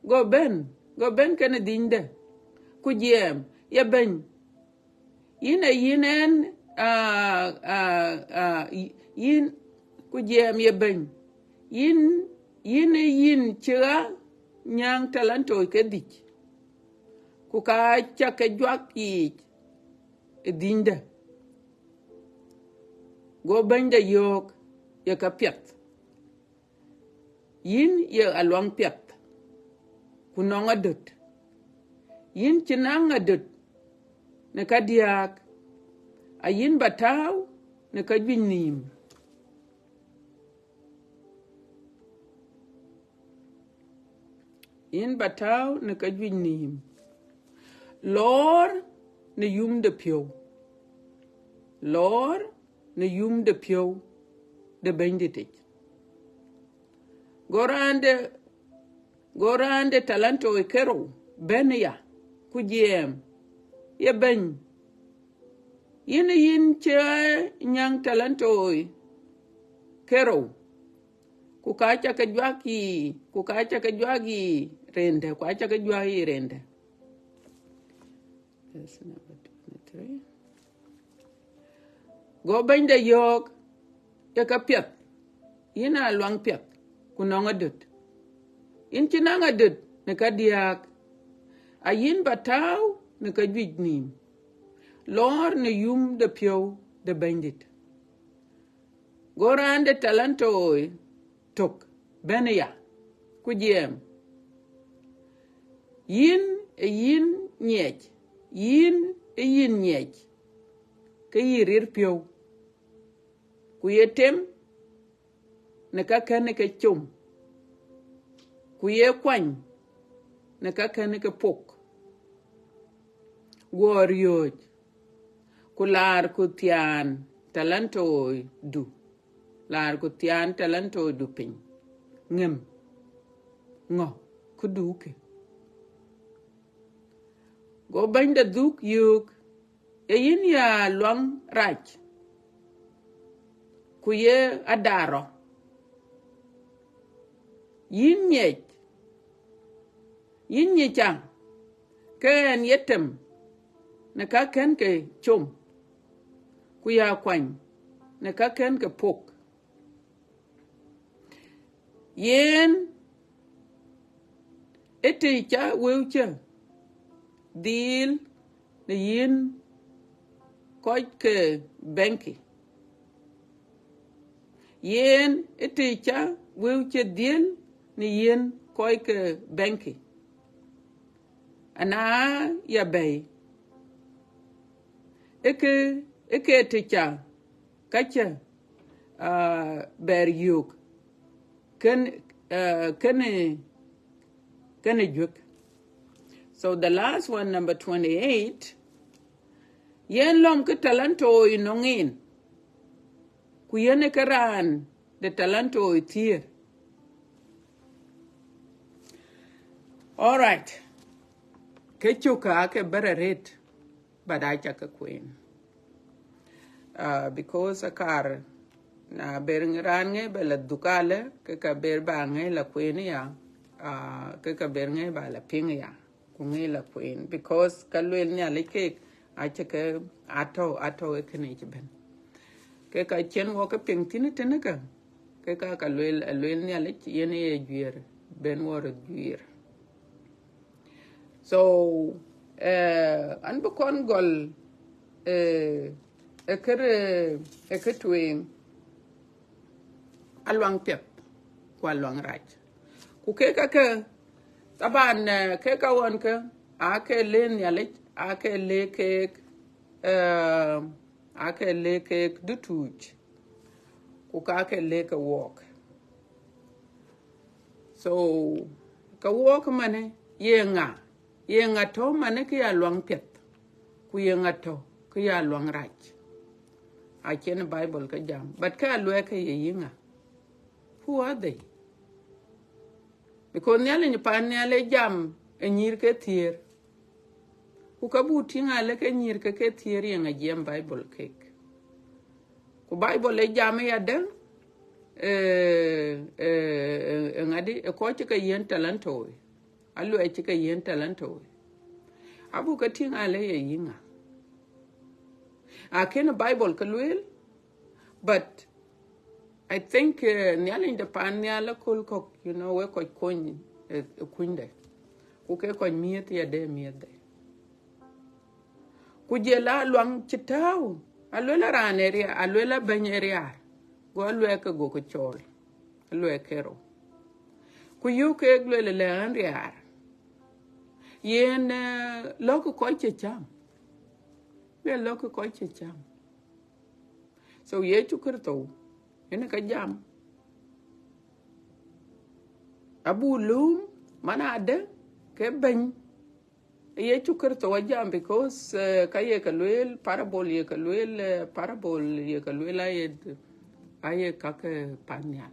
go bɛ̈n, go bɛ̈n kenë dhiënyde, ku jiɛɛm, ye bɛ̈ny, yïn ë yïn ɛn, ah, ah, ah, yï-, yïn, ku jiɛɛm, ye bɛ̈ny, yïn, yïn ë yïn cï ɣa nyääŋ talantoi ke dhiëc, ku ka ca ke juak yiic ë dhiënyde. Go bɛ̈nyde yöök, ye ka piɛth. Yïn ye aluaŋ piɛth, ku nɔŋ adöt. Yïn cï naŋ adöt në ka diääk, a yïn ba tääu në ka juëc nïïm. Yïn ba tääu në ka juëc nïïm. Lɔɔr në yum de piɔ̈u. Lɔɔr në yum de piɔ̈u de bɛ̈nydït yic. Go raan de, go raan de talantoi ke rou bɛ̈n aya, ku jiɛɛm, ye bɛ̈ny, yïn, yïn cï nyääŋ talantoi ke rou, ku ka ca ke juak yiic, ku ka ca ke juak yiic rende, ku aca ke juak yiic rende. Verse number twenty-three. Go bɛ̈nyde yöök, ye ka piɛth, Yïn aa luaŋ piɛth, ku nɔŋ adöt. Yïn cï naŋ adöt në ka diääk, a yïn ba tääu në ka juëc nïïm, lɔɔr në yum de piɔ̈u de Bɛ̈nydït. Go raan de talantoi tök bɛ̈n ëya, ku jiɛɛm, yïn ë yïn nyiɛc, yïn ë yïn nyiɛc, ke yï rir piɔ̈u, ku ye tem në ka kën ke com, ku ye kuany në ka kën ke pok. Guɔ riɔ̈ɔ̈c, ku laar ku thiaan talantoi du, laar ku thiaan talantoi du piny, ŋëm ŋɔ këdu ke. Go bɛ̈ny de dhuk yöök, ee yïn ya luaŋ rac, ku ye adarɔ, yïn nyiɛc, yïn nyic a, ke ɣɛn ye tem në ka kën ke com, ku ya kuany në ka kën ke pok. Yen ë të ca wëu cä dhil në yïn kɔc ke bɛ̈ŋki. Yen ë të ca wëu cä dhil në yïn kɔc ke bɛ̈ŋki. Ana ya bɛ̈i, ë ke, ë ke të ca ka cä, ah, bɛɛr yök kën, ah, kënë, kënë juëk. So the last one, number twenty-eight, yen lɔm ke talantoi nɔŋ en, ku yen ë ke raan de talantoi thiëër. All right. Ke cök ka ke bɛ̈r arëët, but aca ke kueen. Uh, because akar na ber raan ŋɛi bɛ la dhuk alë, ke ka ber ba ŋɛi la kueen ya, uh, ke ka ber ŋɛi ba la piŋ ya, ku ŋɛi la kueen, because ka lueel Nhialic keek, acï ke atɔ̈u, atɔ̈u ë kënë cï bɛ̈n. Ke ka cïn wɔ ke piŋ thïn tënë ka, ke ka ka lueel, lueel Nhialic yen ye juiir, ben wɔ röt juiir. So, eh, an bï kɔn gɔl, eh, ë kër, eh, ë kë tueŋ, aluaŋ piɛth, ku aluaŋ rac. Ku kek ka ke, taban, eh, kek ka ɣɔn ke, aa ke le Nhialic, aa ke le keek, eh, aa ke le keek dutuuc, ku ka ke le ke wɔɔk. So, ke wɔɔk manë, ye ŋa? Ye ŋa tɔ̈ manë ke ya luaŋ piɛth, ku ye ŋa tɔ̈ ke ya luaŋ rac? Acïn Bible ke jam, but ke aluɛɛk ke ye yï ŋa? Who are they? Because Nhialic pan nhial ë jam ë nyïïr ke thiëër. Ku ka buk tïŋ alë ke nyïïr ke ke thiëër ye ŋa jiɛɛm Bible kek. Ku Bible ë jam ë yadë, eh, eh, eh, ŋadï, ë kɔc cï ke yiën talantoi. Aluɛɛk cï ke yiën talantoi. Abuk ke tïŋ alë ye yï ŋa. Akën Bible ke lueel, but I think, eh, Nhialic de pan nhial aköl kɔ̈k, you know, we kɔc kony, eh, ë kunyde. Ku ke kɔc miëth yadë miëthde. Ku jël aluaŋ cï tääu, aluel a raan ë riaar, aluel a bɛ̈ny ë riaar, go aluɛɛk ke go ke cɔɔl, aluɛɛk ke rou. Ku yöök keek lueel lɛ ɣɛn riaar. Yen, eh, lɔ̈k kɔc cï cam. Lueel lɔ̈k kɔc cï cam. So Yecu Kërtho, yen ka jam. Abuk lööm, man adë, ke bɛ̈ny. Yecu Kërtho ajam, because, eh, ka ye ke lueel, parable ye ke lueel, eh, parable ye ke lueel, aye, aye ka ke pan nhial.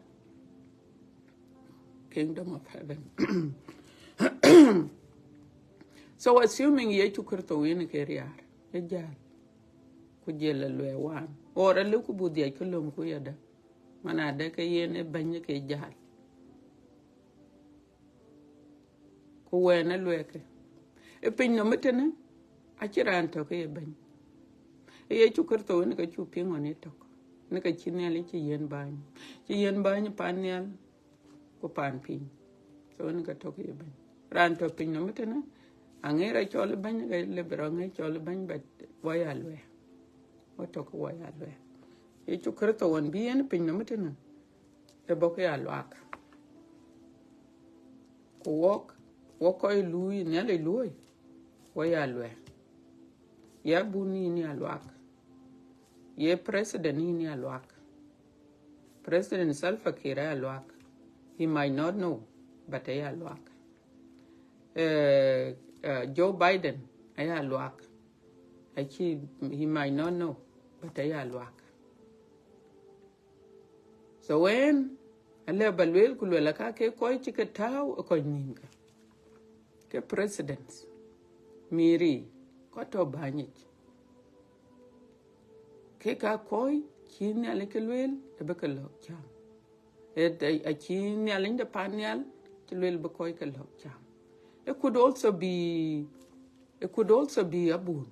Kingdom of heaven. So assuming Yecu Kërtho yen ke riaar, ë jäl. Ku jël aluɛɛk wan. Or alëu ku buk dhiac ke lööm ku yadë. Man adë ke yen ë bɛ̈ny ke jäl. Ku wɛn aluɛɛk ke. Ë piny nɔm ëtënë, acïn raan tɔ̈ ke ye bɛ̈ny. Ë Yecu Kërtho yen ka cuk piŋ ɣɔn ë tök. Në ka cï Nhialic cï yiën bäny. Cï yiën bäny pan nhial ku pan piny. So në ka tök ye bɛ̈ny. Raan tɔ̈ piny nɔm tënë, aŋer acɔl bɛ̈ny, ka le bï rɔŋ acɔl bɛ̈ny, but wɔ ya luɛɛr. Wɔ tɔ̈ ke wɔ ya luɛɛr. Yecu Kritho ɣɔn bï yen piny nɔm tënë, ë bɔ̈ ke ya luak. Ku wɔk, wɔk kɔc luui Nhialic luɔi, wɔ ya luɛɛr. Ye abun yïn ya luak. Ye president yïn ya luak. President Salva Kiir aya luak. He might not know, but aya luak. Uh, uh, Joe Biden aya luak. Actually, he might not know, but aya luak. So ɣɛn, alë ba lueel ku lueel aka ke kɔc cï ke tääu ë kɔc nïïm ka. Ke presidents, mïri, kɔc tɔ̈ bänyic. Ke ka kɔc cï Nhialic ke lueel, ë bï ke lɔ̈k cam. Ë, ë, acï Nhialic de pan nhial cï lueel bï kɔc ke lɔ̈k cam. It could also be, it could also be abun.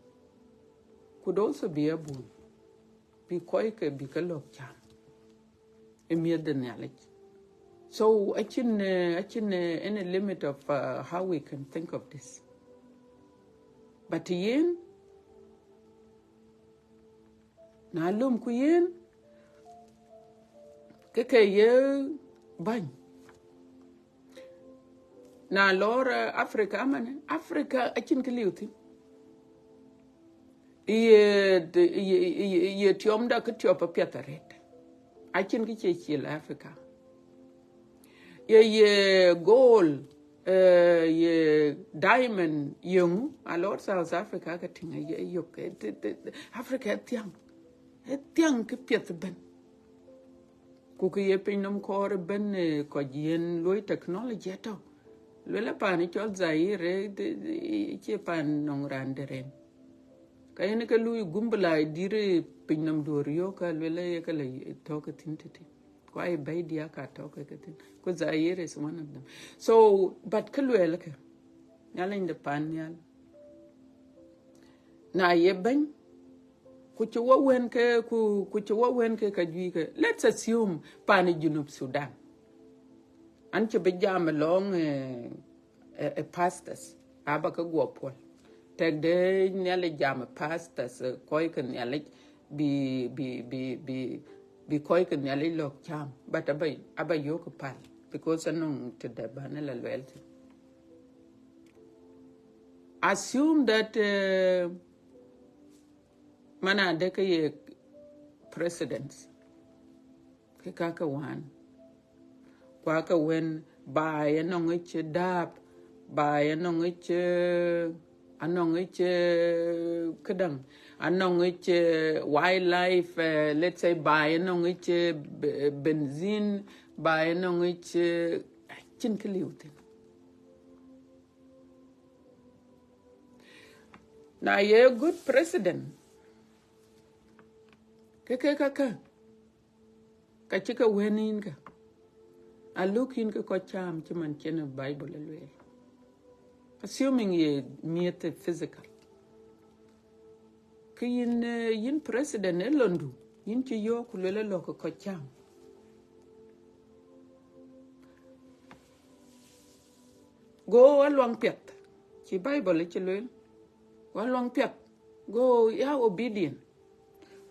Could also be abun. Bï kɔc ke bï ke lɔ̈k cam ë miëth de Nhialic. So acïn, uh, acïn, uh, any limit of, uh, how we can think of this. But yen, na lom ku yen, ke ke ye bäny. Na lɔɔr, uh, Africa, man, Africa acïn kë liu thïn. Ye, ye, ye, ye tiɔmda kë tiɔp apiɛth arëët. Acïn kë cie cil Africa. Ye, ye gold, eh, ye diamond, ye ŋu, a lot South Africa ka tïŋ, ye yök, eh, t-, t-, Africa ë thiäŋ. Ë thiäŋ kë piɛth ëbën. Ku kë ye piny nɔm kɔɔr ëbën, eh, kɔc yen luɔi technology atɔ̈. Luel a pan cɔl Zaire, eh, cie pan nɔŋ raan dɛ̈t ren. Ka yen ke lui gumbula dït piny nɔm duɔ̈r yök, ka luel ye ke la tɔ̈ ke thïn tëtï. Ku aye bɛ̈i diäk ka tɔ̈ ke ke thïn. Ku Zaire is one of them. So, but kë luel ke, Nhialic de pan nhial. Na ye bɛ̈ny, ku cï wɔ wën ke, ku, ku cï wɔ wën ke ka juëc ke. Let's assume pan Junub Sudan. An cï bï jam alɔŋ, eh, eh, eh, pastors, aba ke guɔ puɔl. Tɛk de Nhialic jam pastors, eh, kɔc ke Nhialic bï, bï, bï, bï, bï kɔc ke Nhialic lɔ̈k cam. But aba, aba yök päl, because anɔŋ tëde bän la luɛɛl thïn. Assume that, eh, man ade ke ye presidents. Ke ka ke wään. Ku ake wën, baai anɔŋ yic dahab, baai anɔŋ yic, eh, anɔŋ yic, eh, këdäŋ, anɔŋ yic, eh, wildlife, eh, let's say, baai anɔŋ yic, eh, be-, benzene, baai anɔŋ yic, eh, acïn kë liu thïn. Na ye good president, ke, ke, ke, ke, ka cï ke wën yïn ke, aluk yïn ke kɔc cam cï man cïn Bible ë lueel. Assuming ye miëth physical. Ke yïn, eh, yïn president ë londu, yïn cï yɔ̈ɔ̈k ku luel ë lɔ̈k ke kɔc cam. Go aluaŋ piɛth, cï Bible cï lueel. Go aluaŋ piɛth, go ya obedient.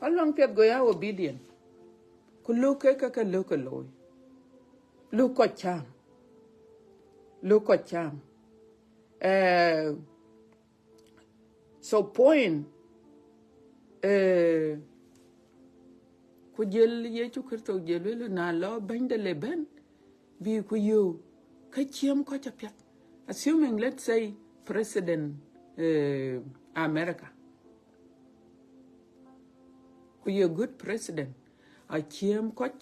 Aluaŋ piɛth go ya obedient. Ku luk ke, ke, ke luk ke looi. Luk kɔc cam. Luk kɔc cam. Eh, so point, eh, ku jël Yecu Kritho jël wël na lɔ bɛ̈nyde le bɛ̈n, bï ku yöök ke ciëm kɔc apiɛth. Assuming, let's say, president, eh, America. Ku ye good president, a ciëm kɔc,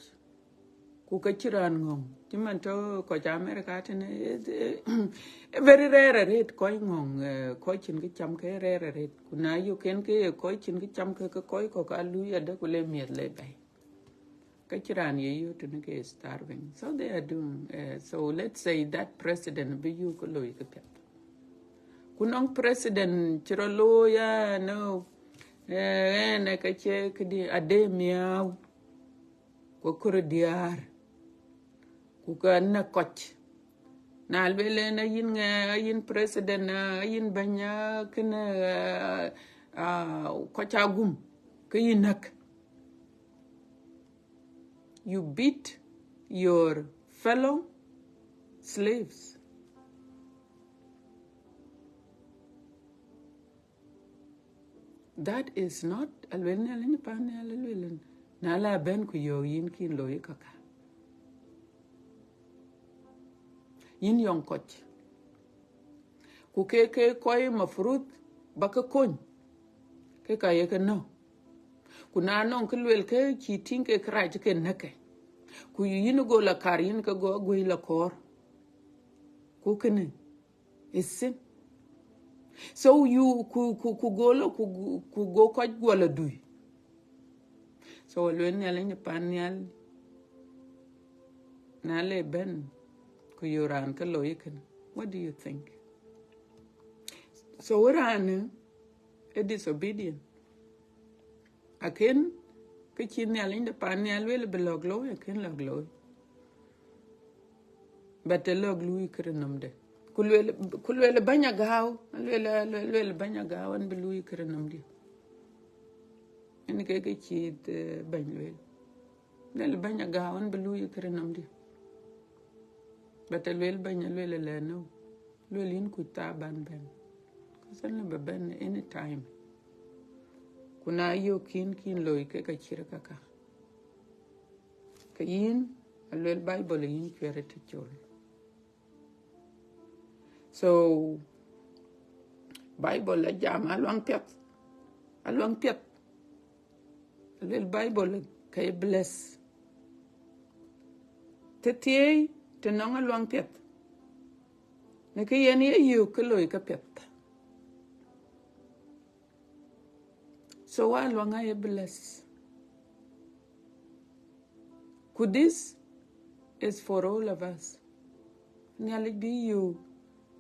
ku ka cï raan ŋɔ̈ŋ. Cï man tɔ̈ kɔc America tënë, eh, eh, eh, very rare arëët kɔc ŋɔ̈ŋ, eh, kɔc cïn kë cam ke rare arëët. Ku na yök en ke ye kɔc cïn kë cam ke, ke kɔc kɔ̈k aa lui adë ku le miëth le bɛ̈i. Ka cï raan ye yöök tënë ke starving. So they are doing, eh, so let's say that president bï yöök ke loi ke piɛth. Ku nɔŋ president cï rɔt looi ya, no, eh, ɛn ë ka cie këdï, ade miäu. ku kɔɔr diäär, ku ka näk kɔc. Na lueel en, ayïn ŋɛ, ayïn president, ayïn bɛ̈ny, kënë, kɔc agum, ke yï näk. You beat your fellow slaves. That is not, aluel Nhialic pan nhial, aluel en. Na la bɛ̈n ku yök yïn kïn looi kaka. Yïn yɔŋ kɔc. Ku ke, ke kɔc mafruth ba ke kony. Ke ka ye ke nɔ̈k. Ku na nɔŋ kë luel ke cï tïŋ ke kërac ke näk ke. Ku yïn go la kar, yïn ke go aguëc la kɔɔr. Ku kënë is sin. So you ku, ku, ku go la, ku, ku go kɔc guɔ la dui. So aluel Nhialic në pan nhial, na le bɛ̈n ku yök raan ke looi kënë. What do you think? So raan ë disobedient. Akën, kë cï Nhialic de pan nhial lueel bï lɔ̈k looi, akën lɔ̈k looi. But ë lɔ̈k luui kërë nɔmde. Ku lueel, ku lueel bɛ̈ny agääu, lueel, lueel, lueel bɛ̈ny agääu, an bï luui kërë nɔmde. Ënë ke kë cï, eh, bɛ̈ny lueel. Lueel bɛ̈ny agääu, an bï luui kërë nɔmde. But ë lueel bɛ̈ny, lueel ëlë, no. Lueel yïn kuc thaa ban bɛ̈n. Cause an lëu ba bɛ̈n anytime. Ku na yök kïn, kïn looi ke ka cït kaka. Ke yïn, aluel Bible, yïn cuɛt ë të col. So, Bible ajam aluaŋ piɛth. Aluaŋ piɛth. Aluel Bible ke bless. Të thiëi, të nɔŋ aluaŋ piɛth. Në kë yen ye yök ke looi ke piɛth. So aluaŋ aye bless. Ku this is for all of us. Nhialic bï yök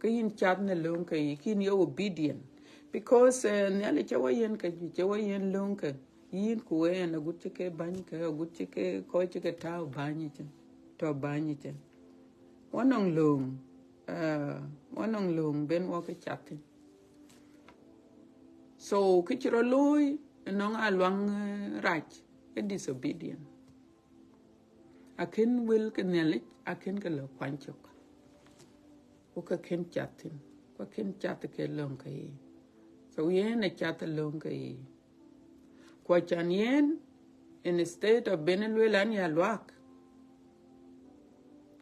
ke yïn cath në lööŋ ke yï, ke yïn ye obedient. Because, eh, Nhialic cï wɔ yiën ke juëc, cï wɔ yiën lööŋ ke yïn ku ɣɛn, agut cï ke bäny ke, agut cï ke kɔc cï ke tääu bäny yic, tɔ̈ bäny yic. Wɔ nɔŋ lööŋ, eh, wɔ nɔŋ lööŋ ben wɔ ke cath thïn. So, kë cï rɔt looi ënɔŋ aluaŋ, eh, rac, ë disobedient. Akën wël ke Nhialic, akën ke lɔ kuany cök. Ku ka kën cath thïn, ku akën cath ke lööŋ ke yï. So, yen acath lööŋ ke yï. Ku acan yen, instead of ben lueel an ya luak,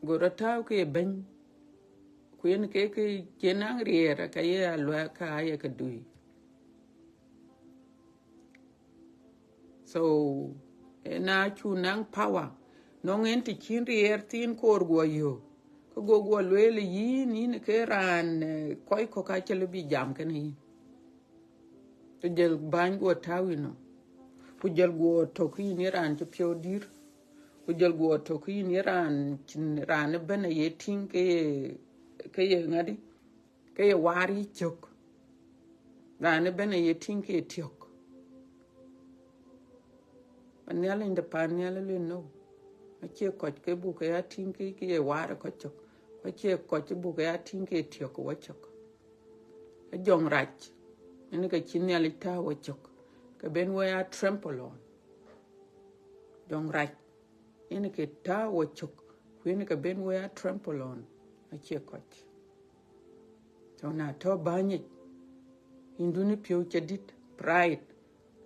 go rɔt tääu ke ye bɛ̈ny. Ku yen ke, ke cï naŋ riɛɛr, ka ye aluak, ka ye ke dui. So, ë na cu naŋ power, nɔŋ en të cïn riɛɛr thiin koor guɔ yök, ke go guɔ lueel yïn, yïn ke raan, eh, kɔc kɔ̈k acï lëu bï jam kenë yïn. Ku jɔl bäny guɔ tääu yïnɔm. Ku jɔl guɔ tök yïn ye raan cï piɔ̈u dït. Ku jɔl guɔ tök yïn ye raan cïn, raan ëbɛ̈n aye tïŋ ke ye, ke ye ŋadï, ke ye waar yï cök. Raan ëbɛ̈n aye tïŋ ke ye tiɔ̈k. But Nhialic de pan nhial aluel no. Acie kɔc ke buk ke ya tïŋ ke, ke ye waar kɔc cök. Ku acie kɔc buk ke ya tïŋ ke ye tiɔ̈k wɔ cök. Ajɔŋ rac, ënë ke cï Nhialic tääu wɔ cök, ke ben wɔ ya trample on. Jɔŋ rac, ënë ke tääu wɔ cök, ku ënë ke ben wɔ ya trample on, acie kɔc. So na tɔ̈ bäny yic, yïndun piɔ̈u cï dït, pride.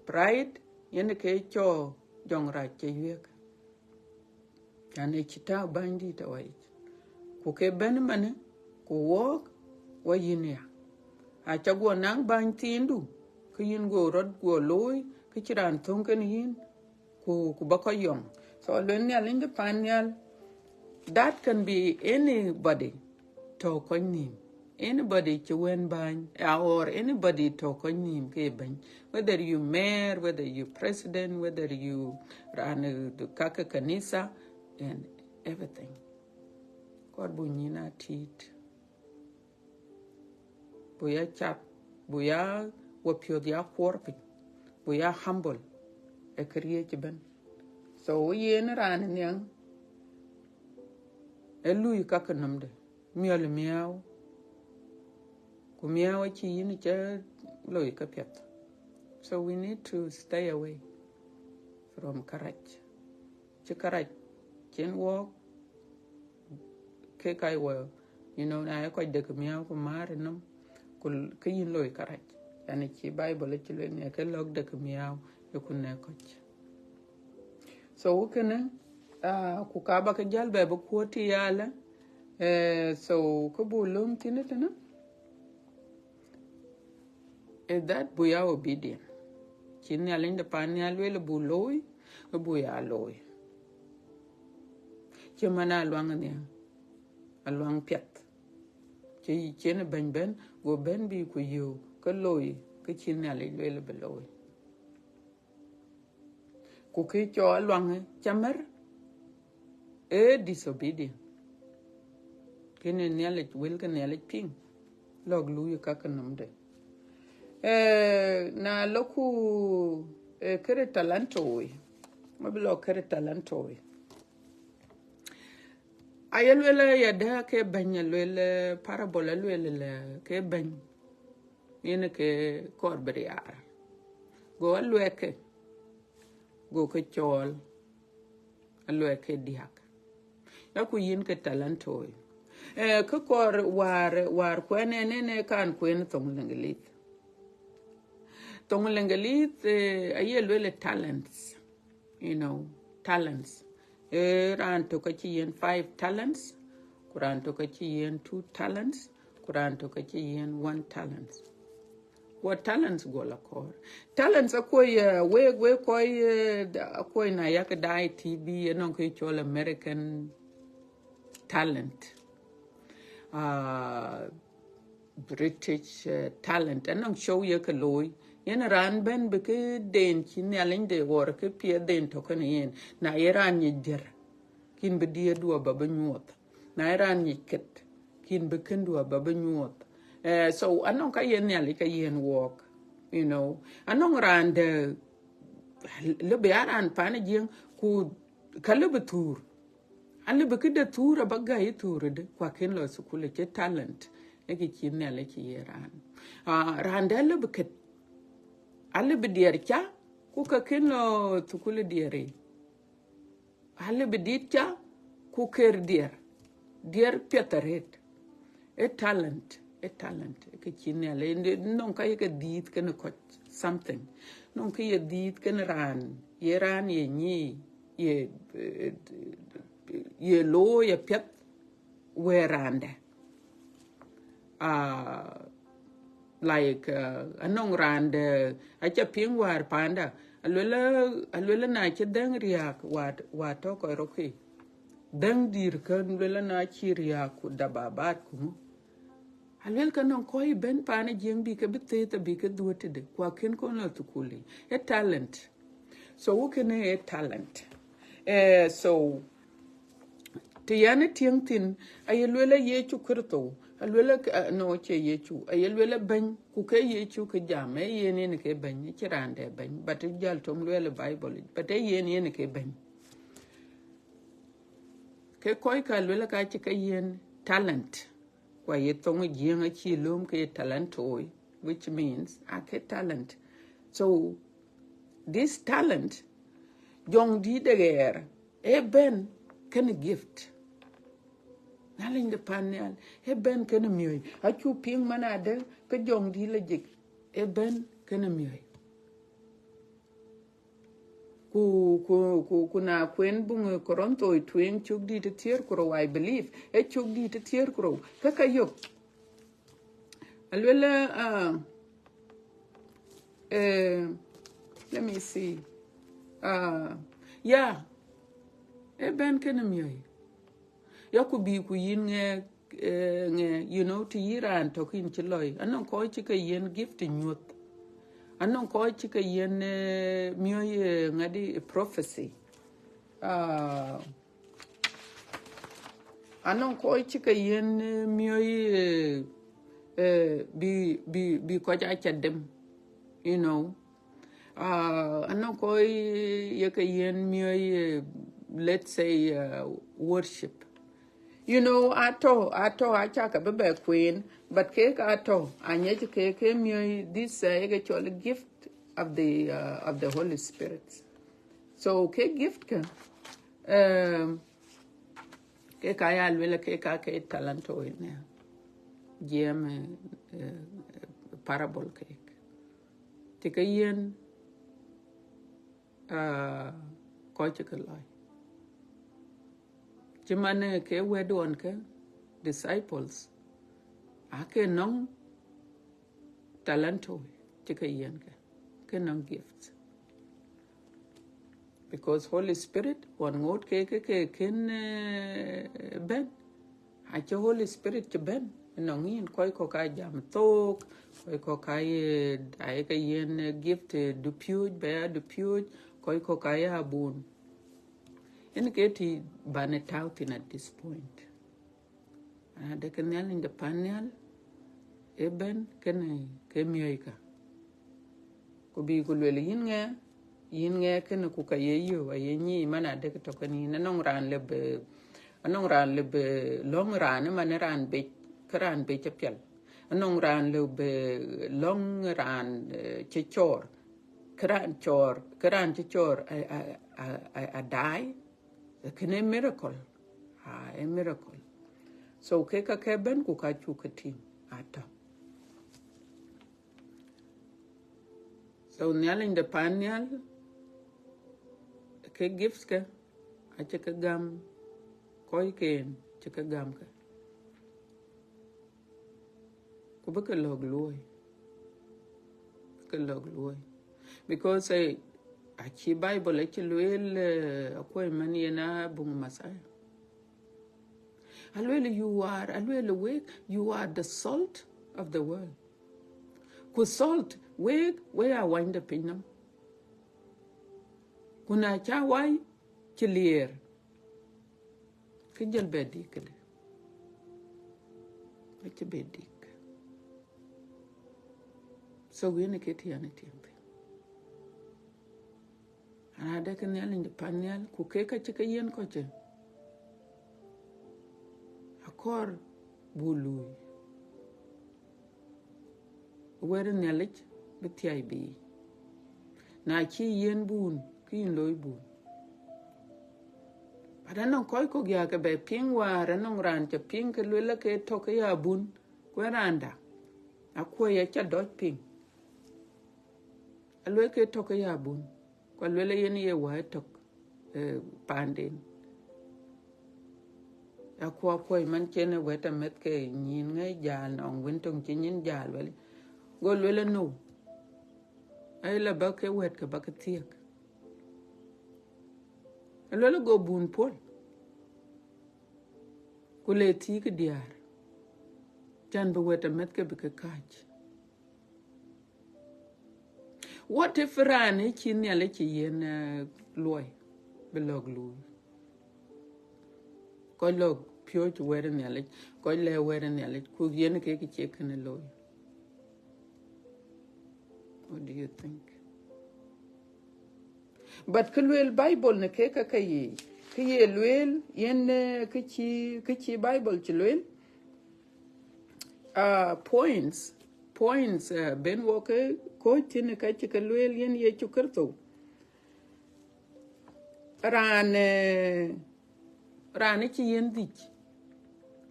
Pride, yen ke cɔk jɔŋ rac cï yuëk. Yan ë cï tääu bänydït awäc. Ku ke bɛ̈n ëmënë, ku wɔɔk, wɔ yïn ya. Aca guɔ naŋ bäny thiindu, ke yïn guɔ rɔt guɔ looi, ke cï raan thöŋ kenë yïn, ku, ku ba kɔc yɔŋ. So, aluel Nhialic de pan nhial, that can be anybody tɔ̈ kɔc nhïïm. Anybody cï wën bäny, uh, or anybody tɔ̈ kɔc nhïïm ke bɛ̈ny. Whether you mayor, whether you president, whether you raan, uh, kake kanitha, and everything. Kɔɔr buk nyïn a tït. Buk ya cath, buk ya wapiɔ̈th ya kuɔɔr piny, buk ya humble, ë këriëëc ëbɛ̈n. So yen raan nhiaŋ ë lui ka ke nɔmde, miɔl miääu, ku miääu acï yïn cä loi ke piɛth. So we need to stay away from kärɛc. Cï kärɛc cïn wɔɔk ke kac wɔ, you know, na ye kɔc dek miääu ku määr ë nɔm, ku ke yïn loi kärɛc. Yani cï Bible cï lueel, ne ke lɔ̈k dek miääu ë ku ne kɔc. So kënë, ah, ku ka ba ke jäl bɛ bï kuɔ̈t tï yalë. Eh, so kë bu lööm thïn tënë is that bu ya obedient. Cï Nhialic de pan nhial lueel bu looi, bu ya looi. Cï man aluaŋ nhial, aluaŋ piɛth. Cï cïn bɛ̈ny bɛ̈n, go bɛ̈n bï ku yöök ke looi, ke cï Nhialic lueel bï looi. Ku kë cɔl aluaŋ cä mär, ee disobedient. Kënë Nhialic, wël ke Nhialic piŋ, lɔ̈k luui ka ke nɔmde. Eh, na lɔku, eh, kërë talantoi, ma bï lɔ kërë talantoi. Aye lueel ya dɛ ke bɛ̈ny, alueel, eh, parable, alueel lɛ ke bɛ̈ny, yen ke kɔɔr bï riaar. Go aluɛɛk ke, go ke cɔɔl, aluɛɛk ke diäk. Ya ku yïn ke talantoi. Eh, ke kɔɔr wäär, wäär kuɛn ɛn, ɛn, ɛn kan kuɛn thoŋ Leŋgelith. Thoŋ Leŋgelith, eh, aye lueel talents, you know, talents. Eh, raan tök acï yen five talents, ku raan tök acï yen two talents, ku raan tök acï yen one talents. What talents go la kɔɔr? Talents akuɔi, eh, wek, wek kɔi, eh, da-, akuɔi na yak daai T V, anɔŋ kë cɔl American talent. Ah, British, eh, talent. Anɔŋ show ye ke looi. Yen raan bɛ̈n bï ke den cï Nhialic de ɣɔr ke piɛth den tök kënë yen. Na ye raan nyic diɛr, kin bï diɛɛrdu aba bï nyuɔɔth. Na ye raan nyic ket, kin bï këndu aba bï nyuɔɔth. Eh, so anɔŋ ka yen Nhialic ka yen wɔɔk, you know. Anɔŋ raan de, lëbï a raan pan Jiëŋ, ku ka lëbï thuur. Alëbï këde thuur aba gäi thuur de, ku akën lɔ thukul, cï talent, ë kë cï Nhialic cï ye raan. Ah, raan de alëbï ket, alëbï diɛɛr ca, ku ka kën lɔ thukul diɛɛr. Alëbï dit ca, ku ker diɛɛr, diɛɛr piɛth arët. Ë talent, ë talent, ë kë cï Nhialic, ë nɔŋ ka ye ke dhiith kënë kɔc something. Nɔŋ kë ye dhiith kënë raan, ye raan ye nyic, ye, eh, ye looi apiɛth wëë raandɛ. Ah, like, uh, anɔŋ raan de, aca piŋ wäär panda, aluel, aluel na cï dhëŋ riääk, wa, wa tɔ̈ kɔc rɔ̈k kë. Dhëŋ dïïr kën luel na cï riääk ku dababat ku ŋö. Aluel ka nɔŋ kɔc bɛ̈n pan Jiëŋ bï ke bï thëëth, bï ke dhuöt tëde, ku akën kɔn lɔ thukul. Ë talent. So wä kënë ë talent. Eh, so, të yɛn ë tiëŋ thïn, aye luel a Yecu Kërtho, aluel a, ah, no, cie Yecu, aye luel a bɛ̈ny, ku ke Yecu ke jam, ee yen yen ke bɛ̈ny, cï raan de bɛ̈ny, but ë jäl tom luel ë Bible, but ee yen yen ke bɛ̈ny. Ke kɔc ka luel ka cï ke yen talent, ku aye thoŋ Jiëŋ acï lööm ke talantoi, which means a ke talent. So, this talent, jɔŋ dït de ɣɛɛr, ë bɛ̈n kënë gift. Nhialic de pan nhial, ë bɛ̈n kënë miɔ̈c. Acu piŋ man adë, ke jɔŋ dït lajik, ë bɛ̈n kënë miɔ̈c. Ku, ku, ku, ku na kuen buŋ Korintho tueŋ cök dït ë thiëër ku rou, I believe, ë cök dït ë thiëër ku rou, ke ka yök. Aluel, uh, eh, let me see. Uh, yeah. Ë bɛ̈n kënë miɔ̈c. Ya ku bï ku yïn ŋɛk, eh, ŋɛk, you know, të yï raan tök yïn cï lɔi. Anɔŋ kɔc cï ke yen gift nyuɔ̈th. Anɔŋ kɔc cï ke yen, eh, miɔ̈c, eh, ŋadi, eh, prophecy. Ah, anɔŋ kɔc cï ke yen, eh, miɔ̈c, eh, eh, bï, bï, bï kɔc aca dem, you know. Uh, anɔŋ kɔc ye ke yen miɔ̈c, uh, let's say, uh, worship. You know, atɔ̈, atɔ̈, aca ke bï bɛ kueen, but kek atɔ̈, aŋiɛc ke, ke miɔ̈c this, uh, ye ke cɔl gift of the, uh, of the Holy Spirit. So, ke gift ke, um, ke ka ya luel ke ka ke talento ënë. Jiɛɛm, uh, uh, parable kek. Cï ke yen, uh, kɔc cï ke lɔc. Cï man, eh, ke wɛ̈t ɣɔn ke disciples, aa ke nɔŋ talento cï ke yen ke, ke nɔŋ gifts. Because Holy Spirit, ɣɔn ŋoot ke, ke, ke kën, eh, bɛ̈n, acï Holy Spirit cï bɛ̈n ënɔŋ yïn, kɔc kɔ̈k aa jam thook, kɔc kɔ̈k aa ye, aa ye ke yen, eh, gift, eh, dupiööc, bɛ ya dupiööc, kɔc kɔ̈k aa ye abun. Yen ke tï ban ë tääu thïn at this point. An adë ke Nhialic de pan nhial ëbɛ̈n kënë ke miɔ̈c ka. Ku bï ku luel yïn ŋɛ, yïn ŋɛ kënë ku ka ye yök, aye nyic man adë ke tɔ̈ kënë yïn. Anɔŋ raan lëu bï, anɔŋ raan lëu bï lɔ̈ŋ raan ëman raan bec, ke raan bec apiɛl. Anɔŋ raan lëu bï lɔ̈ŋ raan, eh, cï cɔɔr, ke raan cɔɔr, ke raan cï cɔɔr a, a, a, a, a daai. Kënë miracle. Ah, a miracle. So, ke ka ke bɛ̈n ku ka cuk ke tïŋ atɔ̈. So, Nhialic de pan nhial, ke gifts ke, acï ke gam, kɔcken cï ke gam ke. Ku bï ke lɔ̈k luɔ̈i. Bï ke lɔ̈k luɔ̈i. Because, eh, acï Bible acï lueel, eh, akuɔ̈c man yen abuŋ Messiah. Alueel, you are, alueel wek, you are the salt of the world. Ku salt, wek, wek aa wany de piny nɔm. Ku na ca wai, cï liɛɛr, ke jɔl bɛ dik këde. Acï bɛ dik. So, yen ke tï an ë tiɛŋ thïn. An adë ke Nhialic de pan nhial, ku ke ka cï ke yen kɔc cë, akɔɔr buk luui. Wɛ̈t Nhialic bï thiai bï yic. Na cï yen bun, ke yïn looi bun. But anɔŋ kɔc kɔ̈k ya ke bɛ piŋ wäär, anɔŋ raan ca piŋ ke luel ke tɔ̈ ke ya bun, ku ë raanda. Akuɔ̈c aca dɔc piŋ. Aluel ke tɔ̈ ke ya bun. Ku aluel yen ye wä tök, eh, panden. Akuɔ̈c, akuɔ̈c man cïn ë wɛ̈t ameth ke nyin ŋɛ̈i jal, nɔŋ wën töŋ cï nyin jal wɛli. Go luel ë nou. Ai la ba ke wɛ̈t ke ba ke thiëk. Aluel go bun puɔl. Ku le thiëk diäär. Can bï wɛ̈t ameth ke bï ke kääc. What if raan ë cï Nhialic cï yen, eh, luɔi bï lɔ̈k luui? Kɔc lɔ̈k piööc wɛ̈t Nhialic, kɔc lɛ̈k wɛ̈t Nhialic, ku yen ke kë cie kënë looi. What do you think? But kë lueel Bible në ke ka ke ye, kë ye lueel, yen, eh, kë cï, kë cï Bible cï lueel, uh, points, points, uh, ben wɔ ke kɔ̈ɔ̈c thïn ka cï ke lueel yen Yecu Kërtho. Raan, eh, raan ë cï yen dhïc,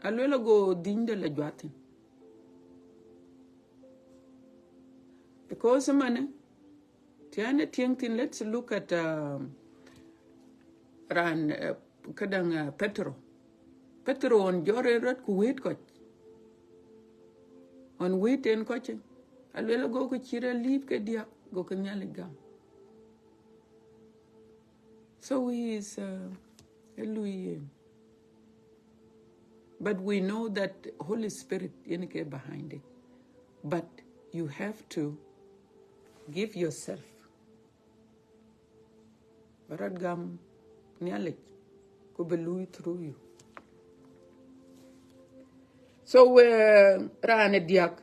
aluel ago dhïnyde la juath thïn. Because ëmanë, tiɛ̈n ë tiɛ̈ŋ thïn, let's look at, um, raan, uh, këdäŋ, uh, Petero. Petero ɣɔn jɔt en rɔt ku wëët kɔc. Ɣɔn wëët en kɔc, aluel ago ke cït alip ke diäk, go ke Nhialic gam. So he is, uh, a lui yen. But we know that Holy Spirit yen ke behind it. But you have to give yourself. Ba rɔt gam Nhialic, ku bï lui through you. So, uh, raan ë diäk,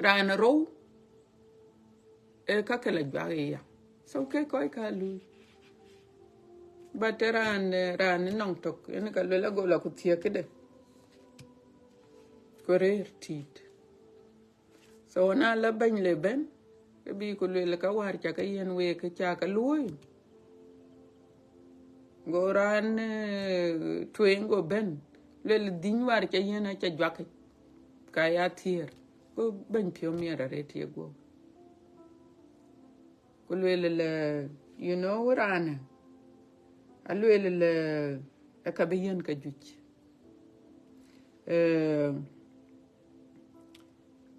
raan ë rou, ee ka ke la juak ë ya. So ke kɔc ka lui. But raan, eh, raan nɔŋ tök, yen ka luel ago la ku thiëk këde. Ku rëër tït. So na la bɛ̈ny le bɛ̈n, ke bï ku luel ka wäär ca ke yiën week, ke ca ke luöi. Go raan, eh, tueŋ go bɛ̈n, luel dhïny wäär ca yiën aca juak, ka ya thiëër. Go bɛ̈ny piɔ̈u miɛt arëët ye guɔ̈p. Ku luel le, you know, raanë, aluel le, ë ka bï yiën ka juëc. Eh,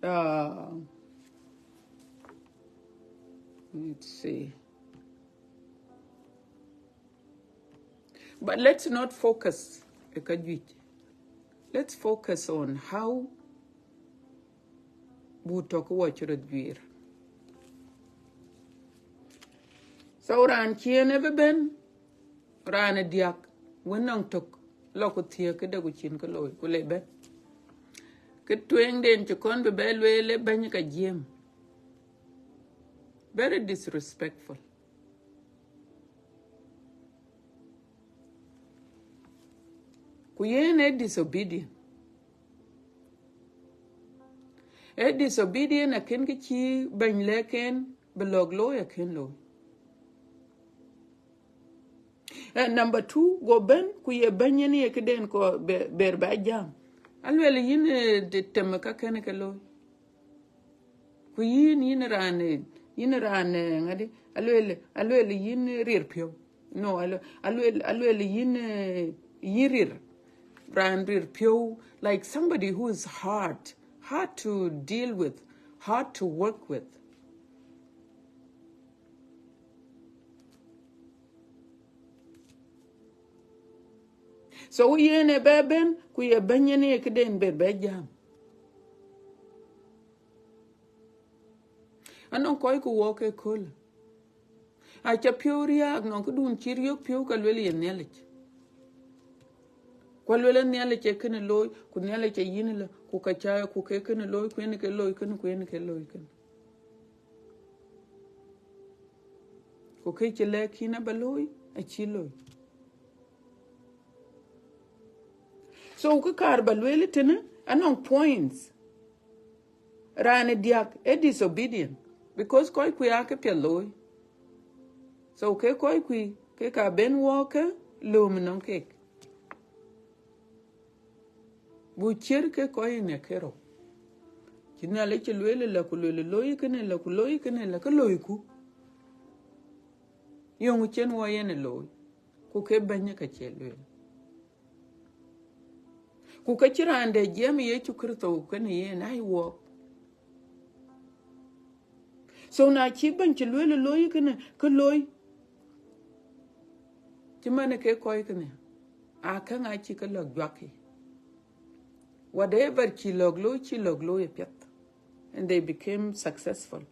uh, let's see. But let's not focus ë ka juëc. Let's focus on how bu tɔ̈ ke wɔ cï röt juiir. So raan ciëën ë bï bɛ̈n, raan ë diäk, wën nɔŋ tök, la ku thiëk këde ku cïn kë looi, ku le bɛ̈n. Kë tueŋden cï kɔn bï bɛ lueel ë bɛ̈ny ka jiëm. Very disrespectful. Ku yen ë disobedient. Ë disobedient akën kë cï bɛ̈ny lɛ̈k en bï lɔ̈k looi, akën looi. Eh, number two, go bɛ̈n, ku ye bɛ̈ny yen ye këden kɔ be-, ber bɛ jam. Aluel yïn, eh, de tem ka kën ke looi. Ku yïn, yïn raan, eh, yïn raan, eh, ŋadï, aluel, aluel yïn, eh, rir piɔ̈u. No, alu-, aluel, aluel yïn, eh, yïn rir. Raan rir piɔ̈u, like somebody who is hard, hard to deal with, hard to work with. So yen ë bɛ bɛ̈n, ku ye bɛ̈ny yen ye këden ber bɛ jam. Anɔŋ kɔc ku wɔ ke köl. Aca piɔ̈u riääk nɔŋ këdun cï riɔ̈k piɔ̈u ka luel ye Nhialic. Ku luel Nhialic ee kënë looi, ku Nhialic ee yïn lë, ku ka ca, ku ke kënë looi, ku yen ke looi kënë, ku yen ke looi kënë. Ku kë cï lɛ̈k yïn aba looi, acï looi. So kë kaar ba lueel tënë, anɔŋ points. Raan ë diäk ë disobedient, because kɔc kuï aa ke piɛth looi. So ke kɔc kuï, ke ka ben wɔ ke lööm nɔŋ kek. Bu ciër ke kɔc ënë ke rou. Cï Nhialic cï lueel ëlä, ku lueel looi kënë ëlä, ku looi kënë ëlä, ke loiku. Yöŋ cen wɔ yen ë looi, ku ke bɛ̈ny ka cie lueel. Ku ka cï raan dɛ jiɛɛm Yecu Kërtho kënë yen, ai wuɔk. So na cï bɛ̈ny cï lueel looi kënë, ke looi. Cï man ke kɔc kënë, aa käŋ aa cï ke lɔ̈k juak. Whatever cï lɔ̈k looi, cï lɔ̈k looi ë piɛth. And they became successful.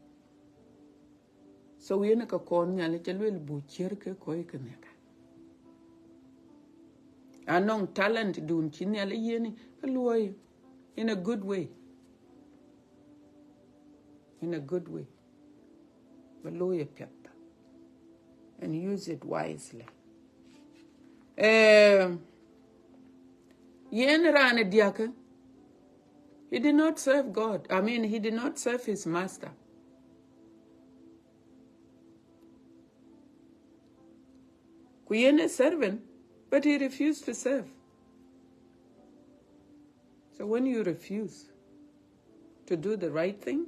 So yen ka kɔn Nhialic ca luel bu ciër ke kɔc kënë ka. Anɔŋ talent dun cï Nhialic yiën, ke luɔi in a good way. In a good way. Ba looi ë piɛth. And use it wisely. Eh, yen raan ë diäk, he did not serve God. I mean, he did not serve his master. Ku yen a servant, but he refused to serve. So when you refuse to do the right thing,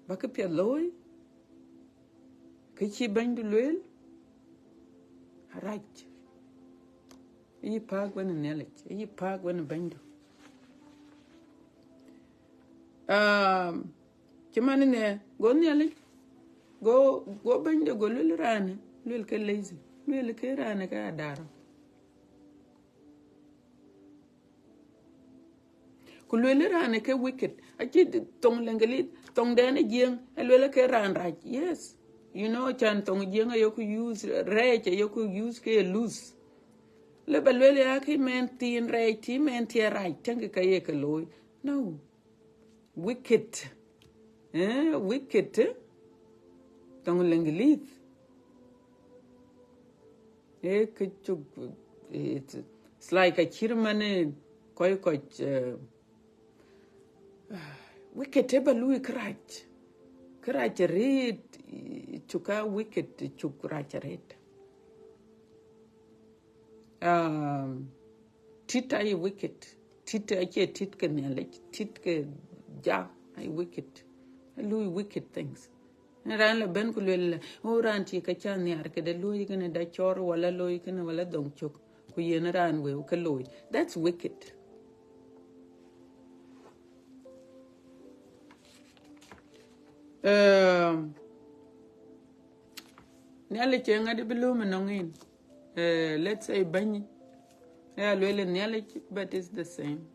ba kë piɛth looi, kë cï bɛ̈nydu lueel, arac. Yï pääk wën Nhialic, yï pääk wën bɛ̈nydu. Um, cï man ënë, go Nhialic, go, go bɛ̈nyde go luel raanë, luel ke lazy, luel ke raanë ke adar. Ku luel raanë ke wicked. Acï thoŋ Lëŋgëlith, thoŋden ë Jiëŋ, e luel ke raan rac. Yes. You know, can thoŋ Jiëŋ ayoku use, rɛɛc ayoku use ke loose. Le ba luel ya ke mɛn thiin rɛɛc, ti mɛn thiin rac, tëŋkï ka ye ke looi. No. Wicked. Eh, wicked, eh? Thoŋ Lëŋgëlith. Ee kë cuk, it's, it's like acït man ë kɔc kɔc, uh, wicked ë ba luui kërac. Kërac arëët, cuk a wicked, cuk rac arëët. Um, tit aye wicked. Tit acie tit ke Nhialic, tit ke ja aye wicked. Luui wicked things. Raan la bɛ̈n ku luel, o, raan cï ka ca nhiaar këde luɔi kënë da cɔɔr, wala luɔi kënë, wala dhoŋ cök, ku yen raan wëu ke looi. That's wicked. Um, Nhialic ë ŋadï bï lööm ënɔŋ yïn. Eh, let's say bɛ̈ny, ya luel Nhialic, but it's the same.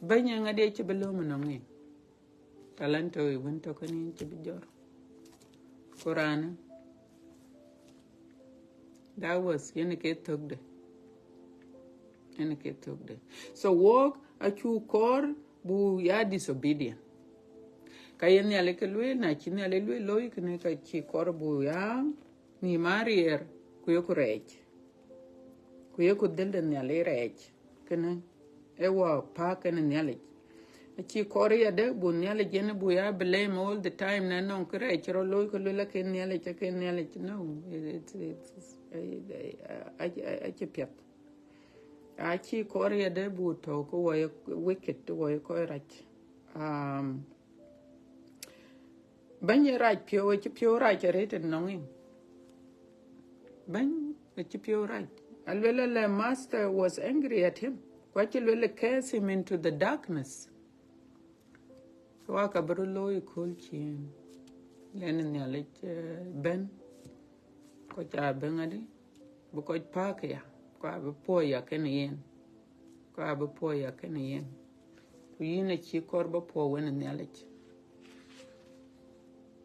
Bɛ̈ny ë ŋadï acï bï lööm ënɔŋ yïn. Talanta ë wën tɔ̈ kënë yïn cï bï jɔr. Ku raanë, that was, yen ke thökde. Yen ke thökde. So wok acu kɔɔr bu ya disobedient. Ka yen Nhialic ke lueel, na cï Nhialic lueel looi kënë, ka cï kɔɔr bu ya nïïm a riɛɛr, ku yeku rɛɛc. Ku yeku dhël de Nhialic rɛɛc. Kënë ë wɔ pääk kenë Nhialic. Acï kɔɔr yadë bu Nhialic yen bu ya blame all the time, na nɔŋ kërɛɛc cï rɔt looi, ke luel ake Nhialic, ake Nhialic. No, it's, it's, acï piɛth. Acï kɔɔr yadë bu tɔ̈u ke wɔ ye wicked, wɔ ye kɔc rac. Um, bɛ̈ny ë rac piɔ̈u, acï piɔ̈u rac arëët ënɔŋ yïn. Bɛ̈ny acï piɔ̈u rac. Aluel, the master was angry at him. Ku acï luel, cast him into the darkness. Waka bï röt looi ëkööl ciëën. Lɛn Nhialic, eh, bɛ̈n, kɔc abï ŋadï, bï kɔc pääk ya, ku abï puɔ̈u ya kenë yen, ku abï puɔ̈u ya kenë yen. Ku yïn acï kɔɔr ba puɔ̈u wenë Nhialic,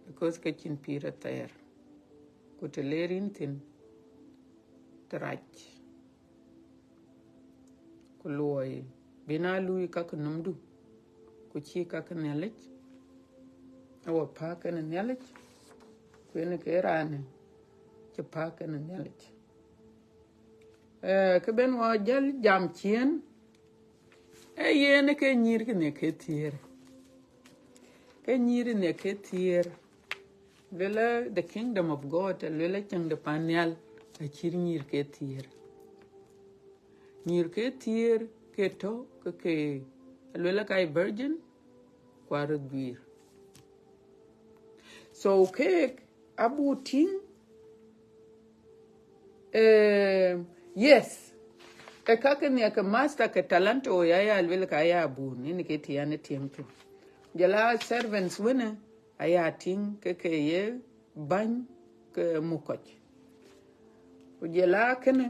because ke cïn pïïr athɛɛr. Ku të ler yïn thïn, të rac, ku luɔi bï na luui ka ke nɔmdu, ku cïï ka ke Nhialic, awɔ pääk kenë Nhialic, ku yen ke raanë cï pääk kenë Nhialic. Eh, kë ben wɔ jäl jam ciëën, ee yen ke nyïïr ke nhiëër ke thiëër. Ke nyïïr nhiëër ke thiëër. Luel the kingdom of God, luel cäŋ de pan nhial, acït nyïïr ke thiëër. Nyïïr ke thiëër ke tɔ̈ ke ke, luel ka ye virgin, ku aröt juiir. So keek abuk tïŋ, eh, yes, ë ka ke nhiëër ke master ke talanta ya, ya luel ka ya bun, yen ke të yan ë tiɛŋ thïn. Jɔl a servants wënë, aya tïŋ ke ke ye bäny ke muk kɔc. Ku jɔl a kënë,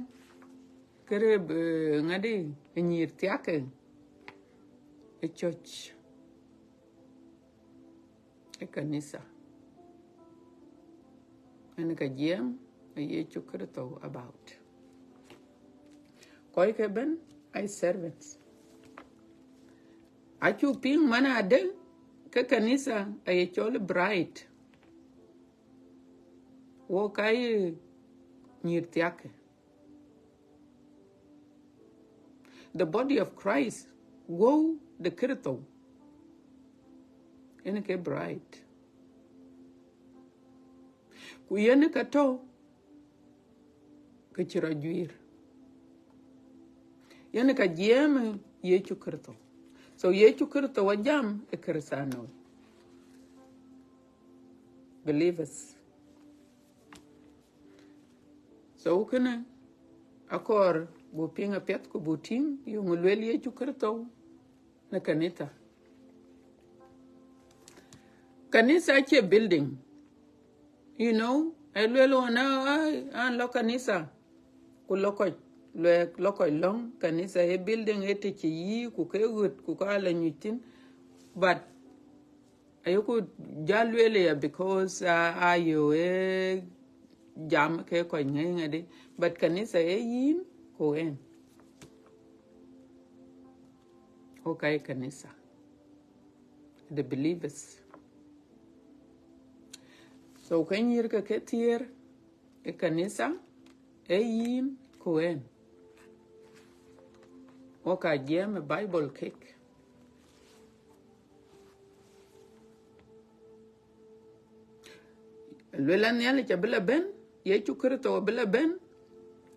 kërë, eh, ŋadï, ë nyïïr thiakke ë church, ë kanitha. Yen ka jiɛɛm ë Yecu Kërtho about. Kɔc ke bɛ̈n aa servants. Acuk piŋ man adë ke kanitha aye cɔl bride. Wok ka ye nyïïr thiakke. The body of Christ, guɔ̈u de Kërtho, yen ke bride. Ku yen ka tɔ̈ ke cï rɔt juiir. Yen ka jiɛɛm ë Yecu Kërtho. So Yecu Kërtho wa jam ë Kërthianoi. Believers. So kënë akɔɔr bu piŋ apiɛth ku bu tïŋ, yeŋö luel Yecu Kërtho në kanitha. Kanitha acie building. You know, ë luel ɣɔn, ah, ah, an lɔ kanitha, ku lɔ kɔc, luɛɛk lɔ kɔc lɔ̈ŋ. Kanitha ë building, ë të cï yï, ku ke ɣöt, ku ka la nyuc thïn. But ayeku jal lueel ya, because, uh, ayo ë jam ke kɔc ŋɛi ŋadï. But kanitha ë yïn ku ɣɛn. Okay, kanitha, the believers. So ke nyïïr ke ke thiëër ë kanitha, Ee yïn ku ɣɛn, wok aa jiɛɛm ë Bible kek. Luel an, Nhialic abï la bɛ̈n, Yecu Kërtho abï la bɛ̈n,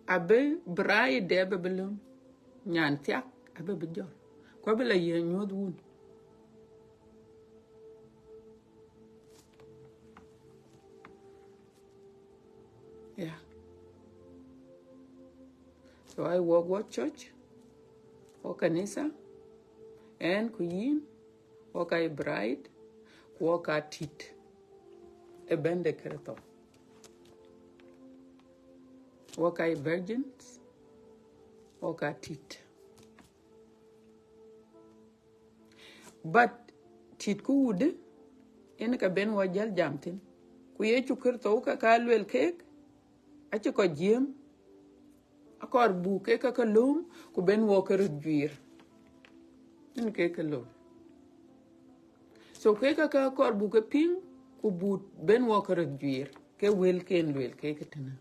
abï bride de abï bï lööm, nyan thiak abï bï jɔt, ku abï la ye nyuɔ̈th wun. Yeah. So aa wok, wok church, wok kanitha, ɣɛn ku yïn, wok aa bride, ku wok aa tït ë bɛ̈n de Kërtho. Wok aa virgins, wok aa tït. But tït ku wudë, yen ka ben wɔ jäl jam thïn. Ku Yecu Kërtho ka ka luel keek, acï kɔc jiëëm, akɔɔr buk kek ka ke lööm, ku ben wɔ ke röt juiir. Yen kek ke lööm. So kek ka ka kɔɔr buk ke piŋ, ku buk ben wɔ ke röt juiir, ke wël ken luel kek tënë.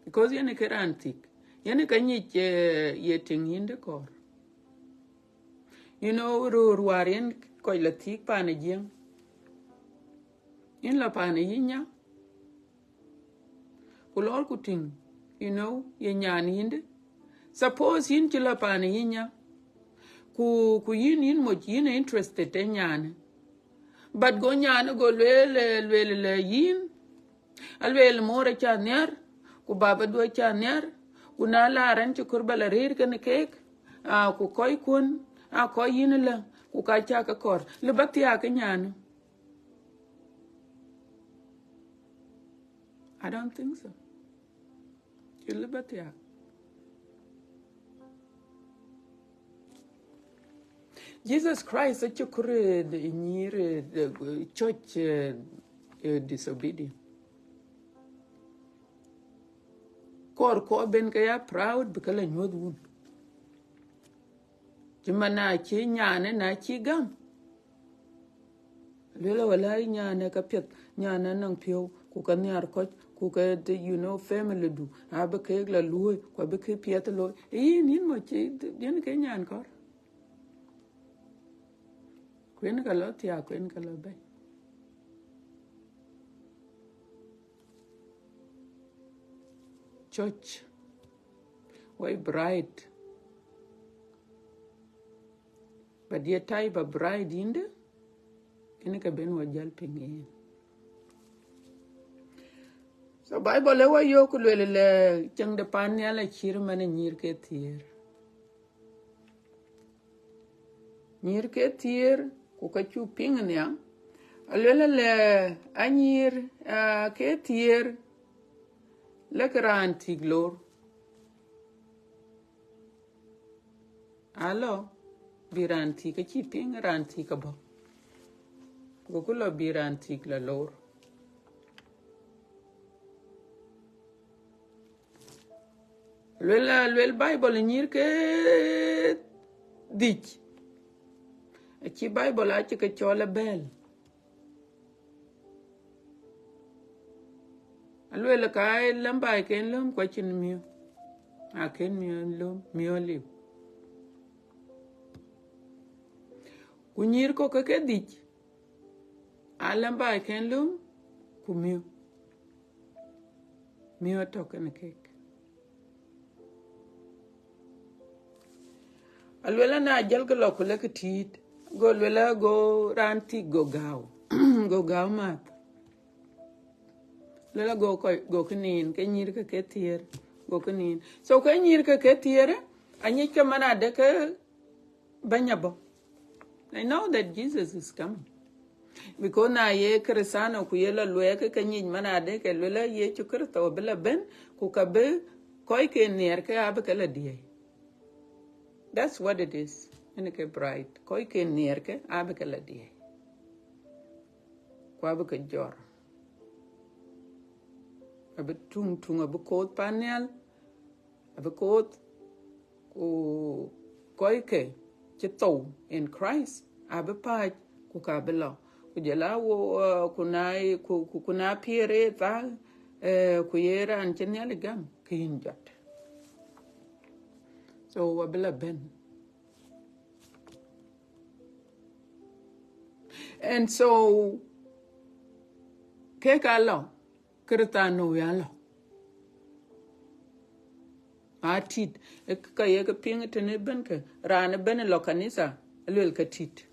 Because yen ke raan thïk. Yen ka nyic, eh, ye tiŋ yïn de kɔɔr. You know, röör wäär yen kɔc la thïk paan ë Jiëŋ. Yïn la paan ë yï nya. Ku lɔɔr ku tïŋ, you know, ye nyan yïn de. Suppose yïn cï la paan ë yï nya. Ku, ku yïn, yïn moc, yïn ë interested ë nyanë. But go nyanë go lueel, eh, lueel le yïn, alueel moor aca nhiar, ku babadu aca nhiar, ku na laar ɣɛn cï kɔɔr ba la rëër kenë keek, ah, ku kɔc kuɔ̈n, aa kɔc yïn ëlä, ku ka ca ke kɔɔr. Lë ba thiaak ë nyanë. I don't think so. Cï lë ba thiaak. Jesus Christ acï kɔɔr, eh, nyïïr, eh, church, eh, eh, disobedient. Kɔɔr kɔɔr ben ke ya proud bï ke la nyuɔ̈th wun. Cï man na cï nyanë na cï gam. Luel wala nyanë ka piɛth, nyanë nɔŋ piɔ̈u, ku ka nhiar kɔc, ku ka, you know, family du, abï keek la luöi, ku abï ke piɛth looi. Yïn, yïn moc, yen ke nyan kɔɔr. Ku yen ka lɔ thiaak, ku yen ka lɔ bɛ̈i. Church, wai bride. But ye type of bride yïn de, yen ka ben wɔ jäl piŋ yen. So Bible ë wɔ yök ku lueel le, cieŋ de pan nhial acït man ë nyïïr ke thiëër. Nyïïr ke thiëër, ku ka cuk piŋ nhial, alueel le, anyïïr, ah, ke thiëër, lëk raan tïk lor. Alɔ, bï raan tïk acï piŋ, raan tïk abɔ̈. Goku lɔ bï raan tïk la lor. Luel, luel Bible nyïïr ke dhïc. Acï Bible acï ke cɔl ë bɛ̈ɛ̈l. Aluel ka ë lɛ̈m baai ken lööm, ku acïn miö. Akën miö lööm, miö liu. Ku nyïïr kɔ̈k ke ke dhïc, a lɛ̈m baai ken lööm, ku miö. Miö atɔ̈ kenë kek. Aluel na jël ke lɔ ku lek tïït, go luel go raan tïk go gääu, go gääu math. Luel go kɔc, go kë niin, ke nyïïr ke ke thiëër, go kë niin. So ke nyïïr ke ke thiëër, anyic ke man adë ke bɛ̈ny abɔ̈. I know that Jesus is coming. Because na ye Kristano ku ye lɔ luɛɛk ke nyic man adë ke luel Yecu Kërtho bï la bɛ̈n, ku ka bï kɔc ke nhiɛɛr ke abï ke la diɛɛi. That's what it is. Yen ke bride. Kɔc ke nhiɛɛr ke abï ke la diɛɛi. Ku abï ke jɔr. Abï tuŋ tuŋ, abï koth pan nhial, abï koth, ku kɔc ke cï thou in Christ, abï pääc, ku ka bï lɔ. Ku jɔl a wo, uh, ku na, ku, ku, ku na piɛɛr ë thaa, Eh, ku ye raan cï Nhialic gam, ke yïn jɔt. So, wa bï la bɛ̈n. And so, kek a lɔ, Kërthiano ya lɔ. A tit, e ka ye ke piŋ tënë bɛ̈n ke, raan bɛ̈n lɔ kanitha, aluel ka tit.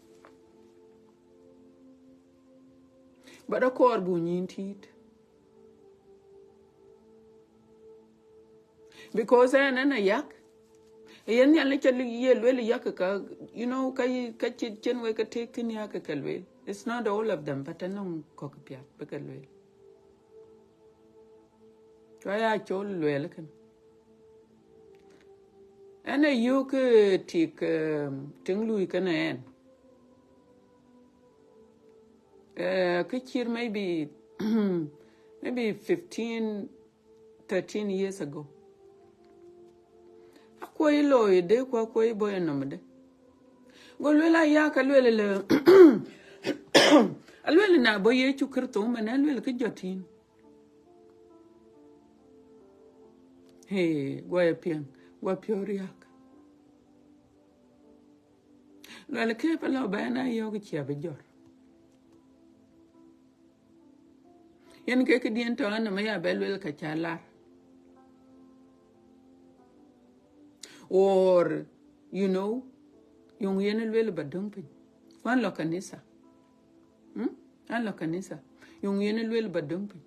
But akɔɔr bu nyin tit. Because ɛn, ɛn a yak. Yen Nhialic ca ye luel yak ka, you know, ka yi, ka cït cïn wek ka tek thïn yak ka luel. It's not all of them, but anɔŋ kɔ̈k piath bï ka luel. Cua ya col luel kën. Ɛn a yök, eh, tik, eh, tiŋ lui kënë ɛn. Eh, kë cït maybe, maybe fifteen, thirteen years ago. Akuɔi looi de ku akuɔi bɔ̈ enɔm de. Go luel aya ka luel le, aluel na bɔ̈ Yecu Kërtho mɛn, aluel kë jɔt yïn. Hey, guɔ ye piɛŋ, guɔ piɔ̈u riak. Luel ke pa lɔ ba ɛn a yɔ̈k cia bï jɔt. Yen ke këdiɛn tɔ̈ anɔm aya bɛ luel ka ca lar. Or, you know, yöŋ yen luel ba döŋ piny. Wan lɔ kanitha. Hmm? An lɔ kanitha. Yöŋ yen luel ba döŋ piny.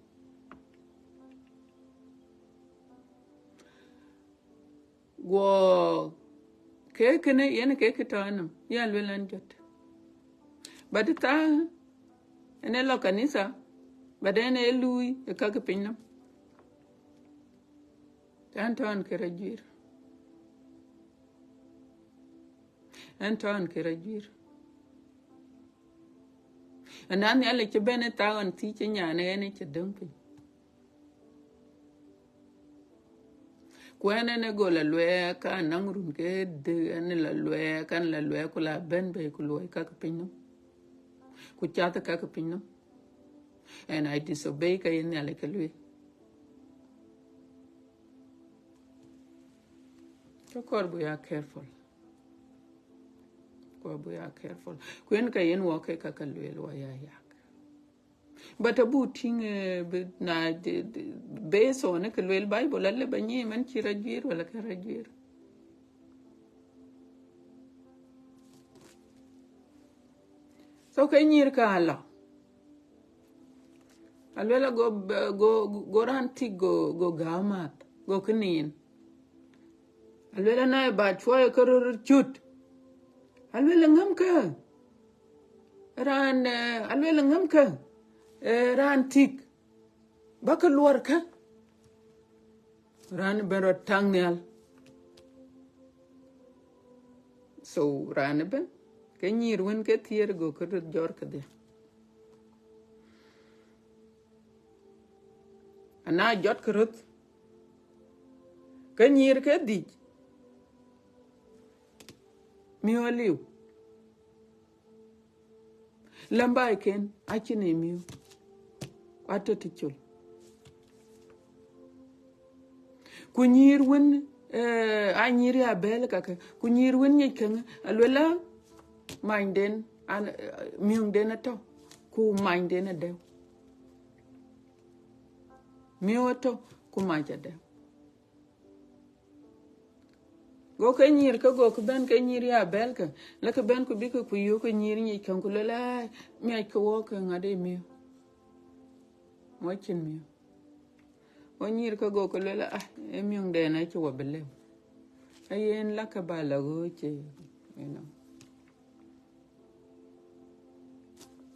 Guɔ ke kënë yen ke kë tɔ̈ anɔm, ya luel an jɔt. But thaa, ɛn e lɔ kanitha, but ɛn e lui ë kakë piny nɔm. An tɔ̈ an kë rɔt juiir. An tɔ̈ an kë rɔt juiir. An na Nhialic cï bɛ̈n ë thaa ɣɔn thiëc cï nyan ë ɛn ë cï döŋ piny. Ku ɛn ɛn ë go la luɛɛk, ka naŋ run ke dë, ɛn la luɛɛk, ɛn la luɛɛk, ku la bɛ̈n bei, ku luɔi kakë piny nɔm. Ku cath kakë piny nɔm. And I disobey ka ye Nhialic ke lueel. Ka kɔɔr bu ya careful. Kɔɔr bu ya careful. Ku yen ka yen wɔ ke ka ka lueel wa ya yak. But abu tïŋ, eh, bï, na, de, de, based on kë lueel Bible, ale ba nyic man cï rɔt juiir wala kë rɔt juiir. So ke nyïïr ka alɔ. Aluel go, go, go raan tik go, go gääu math, go kënin. Aluel na ba cuɔi ke röt cut. Aluel ŋäm ke. Raan, eh, aluel ŋäm ke. Eh, raan tik. Ba ke luɔr ke. Raan ëbɛ̈n rɔt taŋ nhial. So, raan ëbɛ̈n, ke nyïïr wën ke thiëër go ke röt jɔt kedhie. Ana jɔt ke röt, ke nyïïr ke dhïc, miɔ̈u aliu. Lɛ̈m baai ken, acïn ë miɔ̈u. Atɔ̈ të col. Ku nyïïr wën, eh, a nyïïr ya bɛ̈ɛ̈l kakë. Ku nyïïr wën nyic käŋ, aluel la, manyden, an, eh, miɔ̈ŋden atɔ̈, ku manyden adɛ̈u. Miɔ̈u atɔ̈, ku mac adɛ̈u. Go ke nyïïr ke go ke bɛ̈n ke nyïïr ya bɛ̈ɛ̈l ke, la ke bɛ̈n ku bï ke ku yök ke nyïïr nyic käŋ ku luel, ai, miɔc ke wɔ ke ŋa de miɔ̈u? Wɔ cïn miɔ̈u. Go nyïïr ke go ke luel, ah, ë miɔ̈ŋden acï wɔ bï lëu. Ayen la ke ba la ɣööc, you know.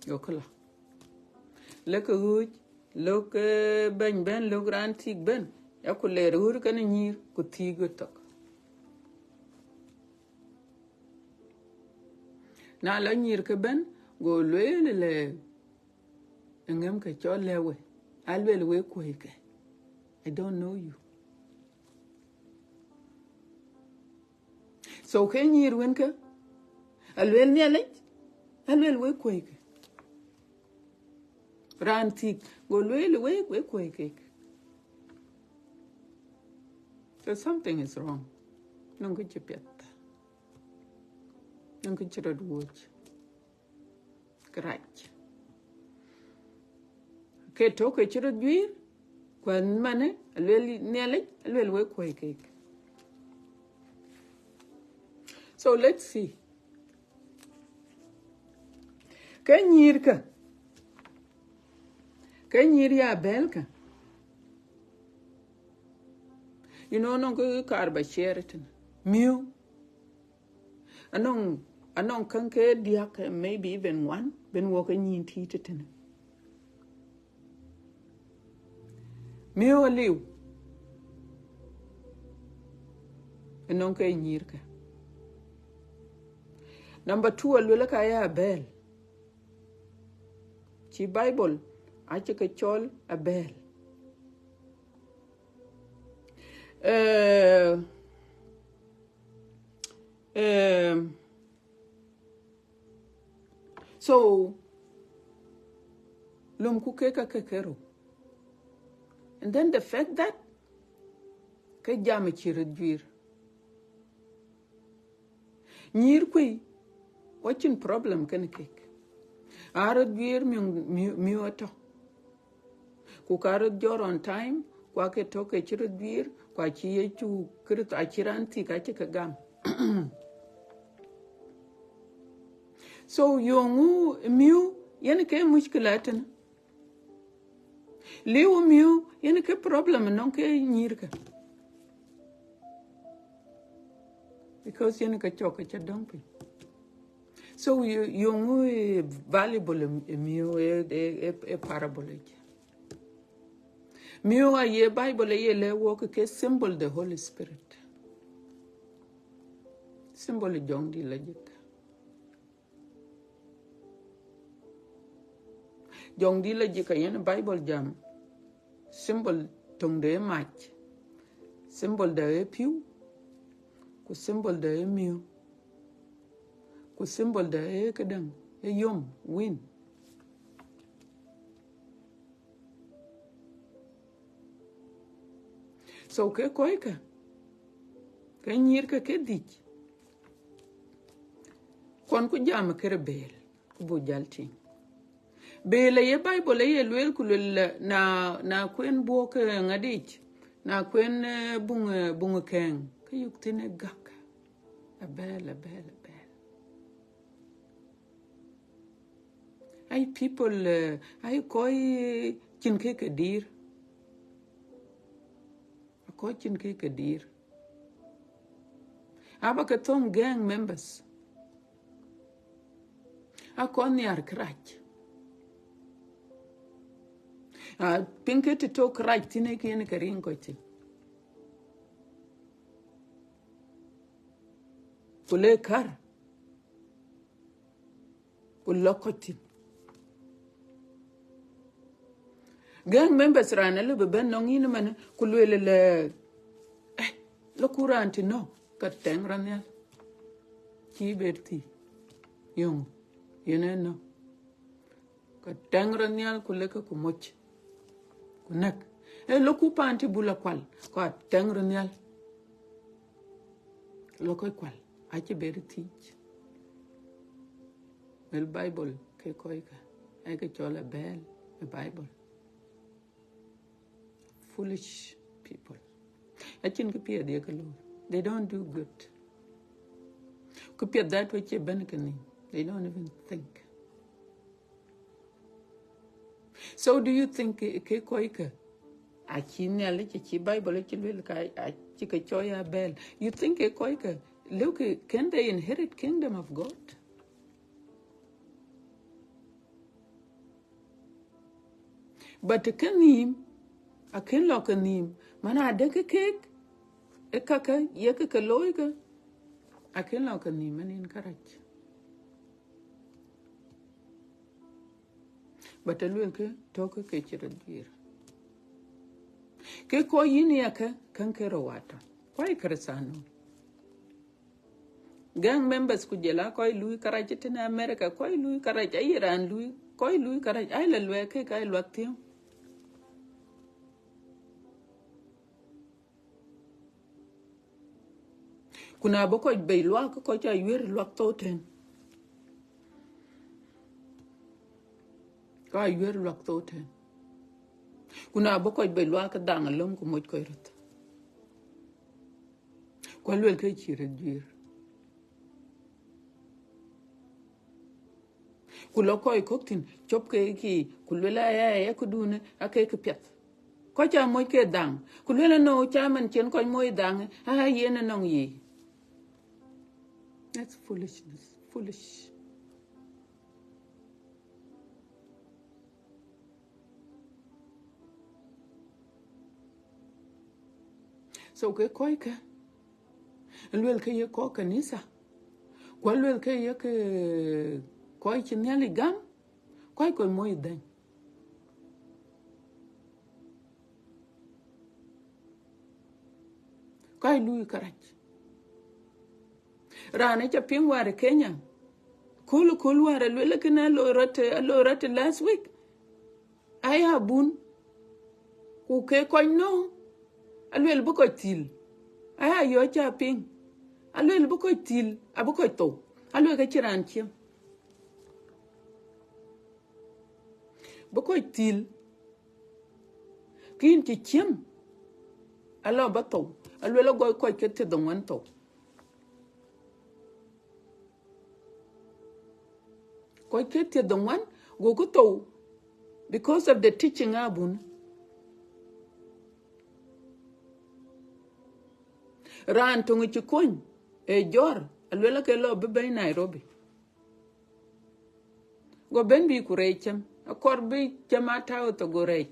Go ke la. La ke ɣööc, lok, eh, bɛ̈ny bɛ̈n, lok raan tik bɛ̈n, ya ku leer ɣööt kenë nyïïr, ku thiëk ɣöt thok. Na la nyïïr ke bɛ̈n, go lueel le, ë ŋɛm ke cɔl lɛ̈k we, aluel wek kuɔ̈i ke. I don't know you. So ke nyïïr wën ke, aluel Nhialic, aluel wek kuɔ̈i ke. Raan thiëk, go lueel wek, wek kuɔ̈i kek. There's something is wrong. Nɔŋ kë cï piɛth. Nɔŋ kë cï rɔt wuɔ̈c. Kërac. Ke tɔ̈ ke cï rɔt juiir, ku manë, aluel Nhialic, aluel wek kuɔ̈i keek. So let's see. Ke nyïïr kä, ke nyïïr ya bɛ̈ɛ̈l kä. You know, nɔŋ kë kaar ba share tënë. Miu. Anɔŋ, anɔŋ käŋ ke diäk, eh, maybe even one, ben wɔ ke nyïn tïït tënë. Miu aliu. Anɔŋ ke nyïïr kä. Number two, aluel ka ya abɛ̈ɛ̈l. Cï Bible acï ke cɔl abɛ̈ɛ̈l. Eh, eh, so, lomku kek ka ke kero. And then the fact that ke jam cï rɔt juiir. Nyïïr kuëi, wacin problem kënë kek. Aa rɔt juiir miu, miu, miu atɔ̈. Ku ka rɔt jɔt on time, ku ake tɔ̈ ke cï rɔt juiir, ku acï Yecu Kërtho, acï raan thii ka cï ke gam. So, yöŋu miu, yen ke mushkila tënë. Liu miu, yen ke problem nɔŋ ke nyïïr kä. Because yen ke cɔk ke cï dɔŋ piny. So, yö-, yöŋu, eh, valuable, eh, miu, eh, eh, eh, eh, parable, eh. Miu aye Bible aye lɛ̈k wɔ ke, ke symbol the Holy Spirit. Symbol jɔŋdït lajik. Jɔŋdït lajik ayen Bible jam. Symbol töŋ de mac. Symbol de e piu. Ku symbol de e miu. Ku symbol de e këdäŋ, e yom, wind. So ke kɔc kä, ke nyïïr kä ke dhïc. Kɔn ku jam kërë bɛ̈ɛ̈l, ku buk jäl tïŋ. Bɛ̈ɛ̈l aye Bible aye lueel ku lueel, eh, na, na kuen buɔk, eh, ŋadic, na kuen, eh, buŋ, eh, buŋ kɛŋ, ke yök thïn e gäk. Abɛ̈ɛ̈l, abɛ̈ɛ̈l, abɛ̈ɛ̈l. Ai people, eh, ai kɔc cïn kë ke dïïr. Kɔc cïn kë ke dïïr. Aba ke thöŋ gang members. A kɔc nhiar kërac. A piŋ ke të tɔ̈ kërac thïn, ee kë yen ke riŋ kɔc thïn. Ku le kär. Ku lɔ kɔc thïn. Gang members raan alëu bï bɛ̈n nɔŋ yïn ëmën, ku lueel lɛ, eh, lɔku raan tï nɔ̈k, ka tɛŋ rɔt nhial. Cï ber thii. Yöŋ, yen ë nɔ̈k. Ka tɛŋ rɔt nhial ku lekë ku moc. Ku näk. Ee lɔku paan tï buk la kual, ka tɛŋ rɔt nhial. Lɔ kɔc kual, acï ber thiic. Wel Bible ke kɔc kä, ee ke cɔl abɛ̈ɛ̈l ë Bible. Foolish people. Acïn kë piɛth ye ke looi. They don't do good. Kë piɛth that we cï bɛ̈n ke nhïïm. They don't even think. So do you think ke, ke kɔc kä, acï Nhialic, acï Bible, acï lueel ka, acï ke cɔl abɛ̈ɛ̈l? You think ke kɔc kä, lëu ke, can they inherit kingdom of God? But ke nhïïm, akën lɔ ke nhïïm, man adë ke keek, e kakë, ye ke ke looi ke, akën lɔ ke nhïïm, man yen kërac. But aluel ke tɔ̈ ke ke cï rɔt juiir. Ke kɔc yïn ya ke, kën ke rɔt watɔ. Kɔc Kërëthänooi. Gang members ku jɔl a kɔc lui kërac tënë America, kɔc lui kërac, aye raan lui, kɔc lui kërac, ai la luɛɛk kek, ai luak thiëŋ. Ku na bï kɔc bei luak, ke kɔc aa yuëër luak thou tɛ̈n. Ka yuëër luak thou tɛ̈n. Ku na bï kɔc bei luak, ke dhaŋ alɔm ku moc kɔc röt. Ku aluel ke cï röt juiir. Ku lɔ kɔc kɔ̈k thïn, cop ke ki, ku luel aya, aya, këdun, ake kë piɛth. Kɔc aa moc ke dhaŋ. Ku luel anɔŋ cï man cïn kɔc moc dhaŋ, aa yen anɔŋ ye. That's foolishness. Foolish. So ke kɔc ke, aluel ke ye kɔc kanitha, ku aluel ke ye ke kɔc cï Nhialic gam, kɔc kɔc moc dhɛny. Kɔc lui kërac. Raan ë ca piŋ wäär ë Kenya, kul, kul wäär aluel kënë aloi rɔt, aloi rɔt last week. Aya bun, ku ke kɔc nɔ̈k, aluel bï kɔc thil. Aya yɔ ca piŋ, aluel bï kɔc thil, abï kɔc thou. Aluel ke cï raan ciem. Bï kɔc thil, kïn cï ciem, alɔ ba thou. Aluel agɔc kɔc ke thiërdhoŋuan thou. Kɔc ke thiërdhoŋuan, go ku thou because of the teaching abun. Raan töŋ cï kony, ë jɔr, aluel ake lɔ bï bɛ̈i Nairobi. Go ben bï ku rɛɛc cem, akɔr bï cem a tääu thok go rɛɛc.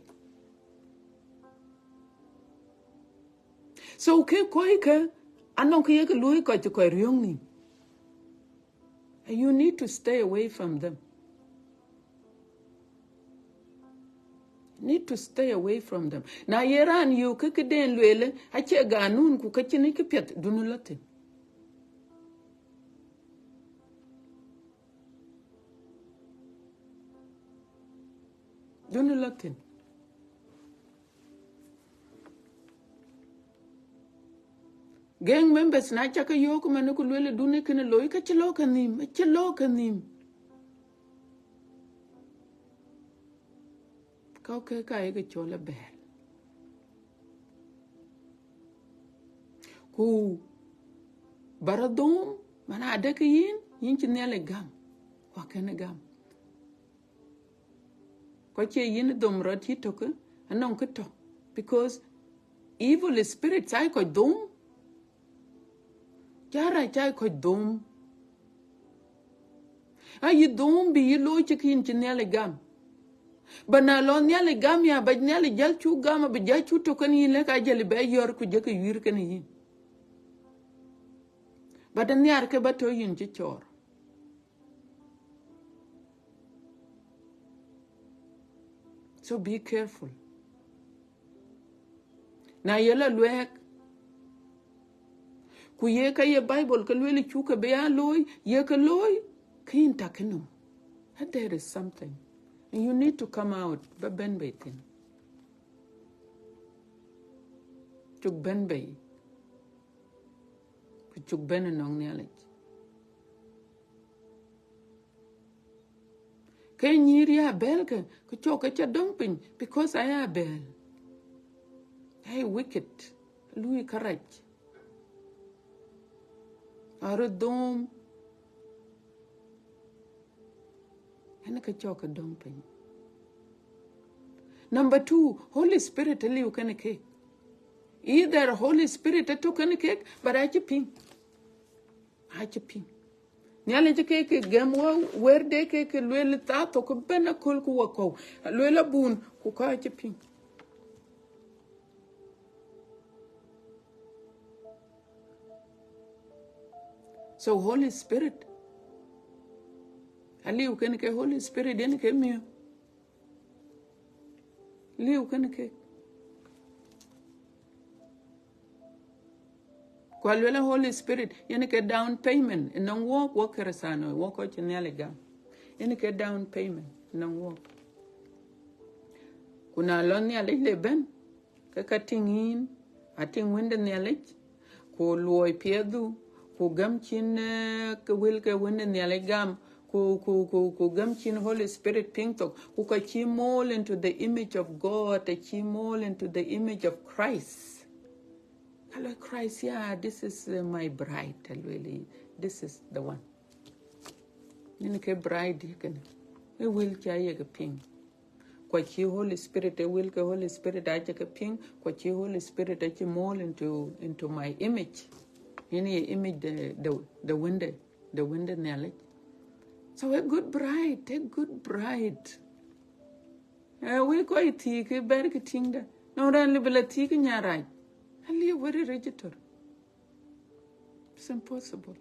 So ke kɔc ke, anɔŋ ke ye ke luɔi kɔc cï kɔc riɔ̈ŋ nïïm. And you need to stay away from them. Need to stay away from them. Na ye raan yök ke këden lueel, acie ganun ku ka cïn kë piɛth, dun lɔ thïn. Dun lɔ thïn. Gang members na ca ke yök man ku luel dun ë kënë looi, ka cï lɔ ke nhïïm, cï lɔ ke nhïïm. Ka ke ka ye ke cɔl abɛɛl. Ku ba rɔt dhom, man adek yïn, yïn cï Nhialic gam, ku akënë gam. Kɔc cie yïn dhom rɔt yï tök, anɔŋ kë tɔ̈, because evil spirits aa kɔc dhom. Cä rac aa kɔc dhom. Aa yï dhom bï yï looi cï kïn cï Nhialic gam. Ba na lɔ Nhialic gam ya, ba Nhialic jäl cuk gam, abï jäl cuk tök kenë yïn, lëk aa jäl bɛ yɔ̈r ku jëkï wïïr kenë yïn. Ba de nhiar ke ba tɔ̈ yïn cï cɔɔr. So be careful. Na ye lɔ luɛɛk, ku ye ka ye Bible ke lueel cuk ke bï ya looi, ye ke looi, ke yïn tak ënɔm. And there is something. And you need to come out, ba bɛ̈n bei thïn. Cuk bɛ̈n bei. Ku cuk bɛ̈n ënɔŋ Nhialic. Ke nyïïr ya bɛ̈ɛ̈l ke, ke cɔk ke ca döŋ piny, because aya bɛ̈ɛ̈l. Ai wicked, lui kërac. Aröt dhom. Ënë ke cɔk ke döŋ piny. Number two, Holy Spirit aliu kenë kek. Either Holy Spirit atök kenë kek, but acï piŋ. Acï piŋ. Nhialic ke ke gɛm wä wɛ̈t de ke ke lueel thaa thok ëbɛ̈n aköl ku wakɔ̈u. Lueel abun ku ka acï piŋ. So Holy Spirit, aliu kenë ke Holy Spirit, yen ke miö. Liu kenë kek. Ku aluel Holy Spirit, yen ke down payment, ënɔŋ wok, wok Kërëthänooi, wok kɔc cï Nhialic gam. Yen ke down payment, ënɔŋ wok. Ku na lɔ Nhialic le bɛ̈n, ke ka tïŋ yïn, atïŋ Wënde Nhialic, ku luɔi piɛthdu, Ku gäm cïn, eh, ke wël ke Wën de Nhialic gam, ku, ku, ku, ku gäm cïn Holy Spirit piŋ thok, ku ka cï mold into the image of God, ka cï mold into the image of Christ. Hello, Christ, yeah, this is, uh, my bride, I really, this is the one. Yen ke bride kënë. Ë wël ca ye ke piŋ. Ku acï Holy Spirit, ë wël ke Holy Spirit acï ke piŋ, ku acï Holy Spirit acï mold into, into my image. Yen ye image de, de, de Wën de, de Wën de Nhialic. So a good bride, a good bride. Eh, we kɔc thiëk ke bɛ̈ɛ̈r ke tïŋ dä. Nɔŋ raan lëu bï la thiëk ke nyan rac. Aliu very digital. It's impossible.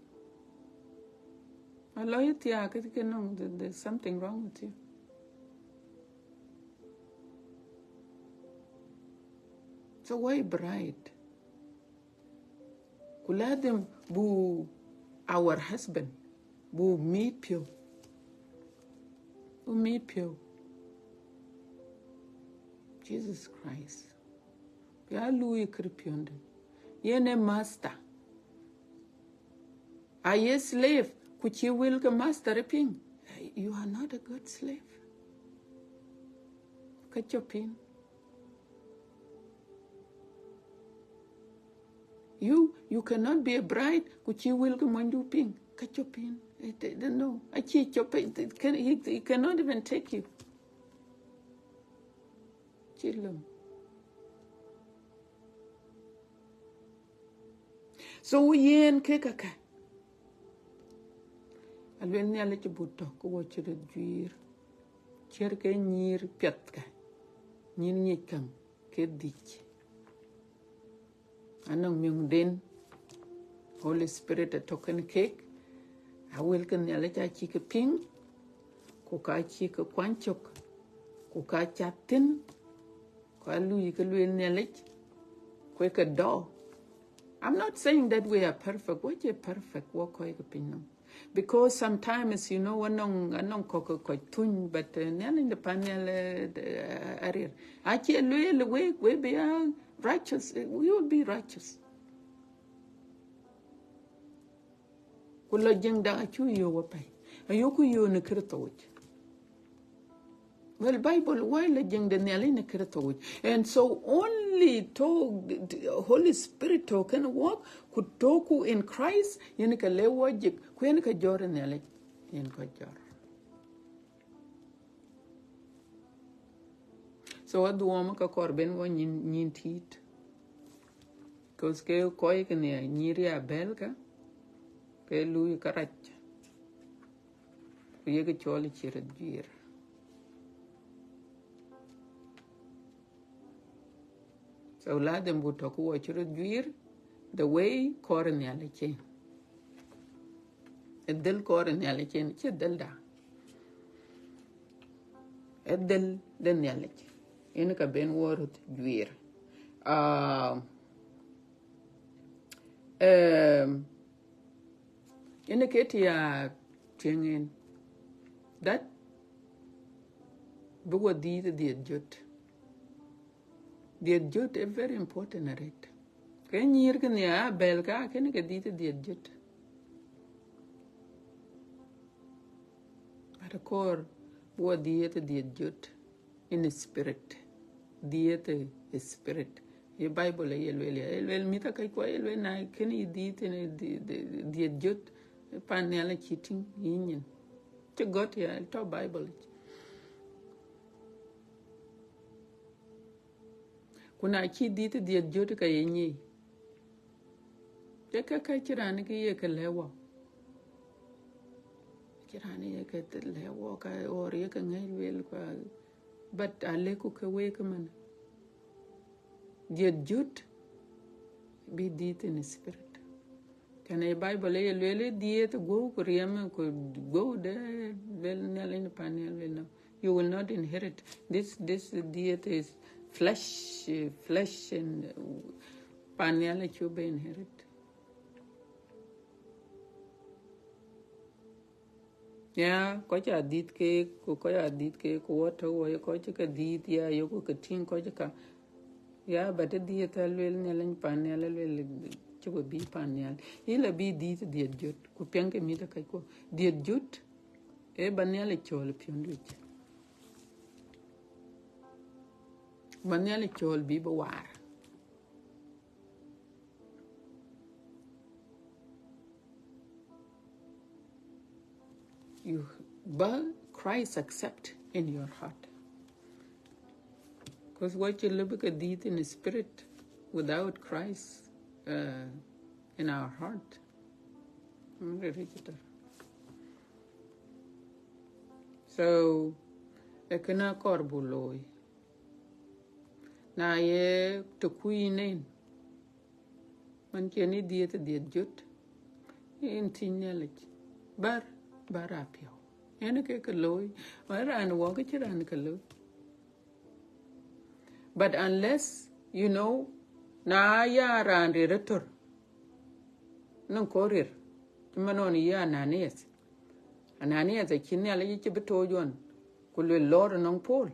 Alɔ yï thiaak ke, ke nɔŋ, there- there's something wrong with you. So why bride? Ku ladhim bu our husband, bu mïïth piɔ̈u. Bu mïïth piɔ̈u. Jesus Christ. Bï a luui kërë piɔ̈nde. Yen ë master. A ye slave, ku cï wël ke master piŋ. You are not a good slave. Ka cɔp piŋ. You, you cannot be a bride, ku cï wël ke monydu piŋ. Ka cɔp piŋ. It- it- No, acï cɔp, it- it can- he, he cannot even take you. Cï lëu. So yen ke käkë. Aluel Nhialic but tɔ̈ ke wɔ cï röt juiir. Ciɛ̈r ke nyïïr piɛth kë. Nyïïr nyic käŋ ke dhïc. Anɔŋ miŋden, Holy Spirit atɔ̈ kenë keek, a wël ke Nhialic acï ke piŋ, ku ka cï ke kuany cök, ku ka cath thïn, ku a luui ke lueel Nhialic, ku ë ke dɔ̈. I'm not saying that we are perfect. Wɔ cie perfect, wɔ kɔc ke piny nɔm. Because sometimes, you know, anɔŋ, anɔŋ kɔc ke kɔc thuny, but, uh, Nhialic de pan nhial, uh, de, uh, ariɛr. Acie lueel wek, we be, uh, righteous, uh, we will be righteous. Ku lɔ jiŋda acuk yök wɔ pɛ̈i. Ayuku yök në Kërtho yic. Well, Bible wɔ lɔ jiŋ de Nhialic në Kërtho yic. And so only tɔ̈ Holy Spirit tɔ̈ kenë wɔ, ku tɔ̈ ku in Christ, yen ke le wɔ jik, ku yen ke jɔ̈ɔ̈r Nhialic, yen ke jɔ̈ɔ̈r. So adhuɔɔm ka kɔɔr ben wɔ nyin, nyin tiit. 'Cause ke kɔc ke nhiaar nyïïr ya bɛ̈ɛ̈l ka, ke luui kärac. Ku yek cɔl cï röt juiir. So ladhim bu tɔ̈ ku wɔ cï röt juiir, the way kɔɔr Nhialic yen. Ë dhël kɔɔr Nhialic yen, cie dhëlda. Ë dhël de Nhialic. Yen ka ben wɔ röt juiir. Ah, um, yen ke të ya tueŋ en. That bï wɔ dhiëëth dhiëëth jöt. Dhiëëth jöt ë very important arët. Ke nyïïr ke nhiaar bɛ̈ɛ̈l ka, kënë ke dhiëëth dhiëëth jöt. But kɔɔr bï wɔ dhiëëth dhiëëth jöt in spirit. Dhiëëth ë spirit. Ye Bible aye lueel ya. Aye lueel mïth akëc kuɔ, aye lueel na kënë yï dhiëëth in dhi-, dhi-, dhiëëth jöt, pan Nhialic cï tïŋ yï nyin. Cï gɔ̈t ya, tɔ̈ Bible yic. Ku na cï dhiëëth dhiëëth jöt ka ye nyic. Ke, ke, ke cï raan ke ye ke lɛ̈k wɔ. Cï raan ye ke lɛ̈k wɔ ka, or ye ke ŋɛ̈c lueel kua, but alëkku ke wek ëmën. Dhiëëth jöt, bï dhiëëth in spirit. Kënë Bible ye lueel, dhiëëth guɔ̈u ku riɛm ku guɔ̈u de lueel Nhialic në pan nhial lueel nɔm. You will not inherit. This, this dhiëëth is flesh, uh, flesh and, uh, pan nhial acuk bï inherit. Ya, kɔc aa dhiëëth keek, ku kɔc aa dhiëëth keek, ku wɔ tɔ̈ wɔ ye kɔc cï ke dhiëëth ya, yeku ke tïŋ kɔc ka. Ya, but ë dhiëth aluel Nhialic pan nhial, aluel cï we bï pan nhial. Yï la bï dhiëth dhiëth jot, ku piɛŋkë mïth ë kackuɔ. Dhiëth jot, ee ba Nhialic cɔɔl ë piɔ̈nduic. Ba Nhialic cɔɔl bï bï waar. You, but Christ accept in your heart. Because what you live did in the spirit without Christ uh, in our heart. Ngë rëër cï tɔ̈. So, ë kënë akɔɔr buk looi. Na ye të kuc yïn en, man cïn ë dhiëth dhiëth jot, yïn thiëc Nhialic, bär, bär apiɔ̈u. Yen ke ke looi, wën raan wɔ ke cï raan ke looi. But unless, you know, na ya raan rir ëtör, nɔŋ kɔc rir, cï man ɣɔn ye Ananias. Ananias acï Nhialic cï bï tooc ɣɔn, ku luel lɔɔr ënɔŋ Paul,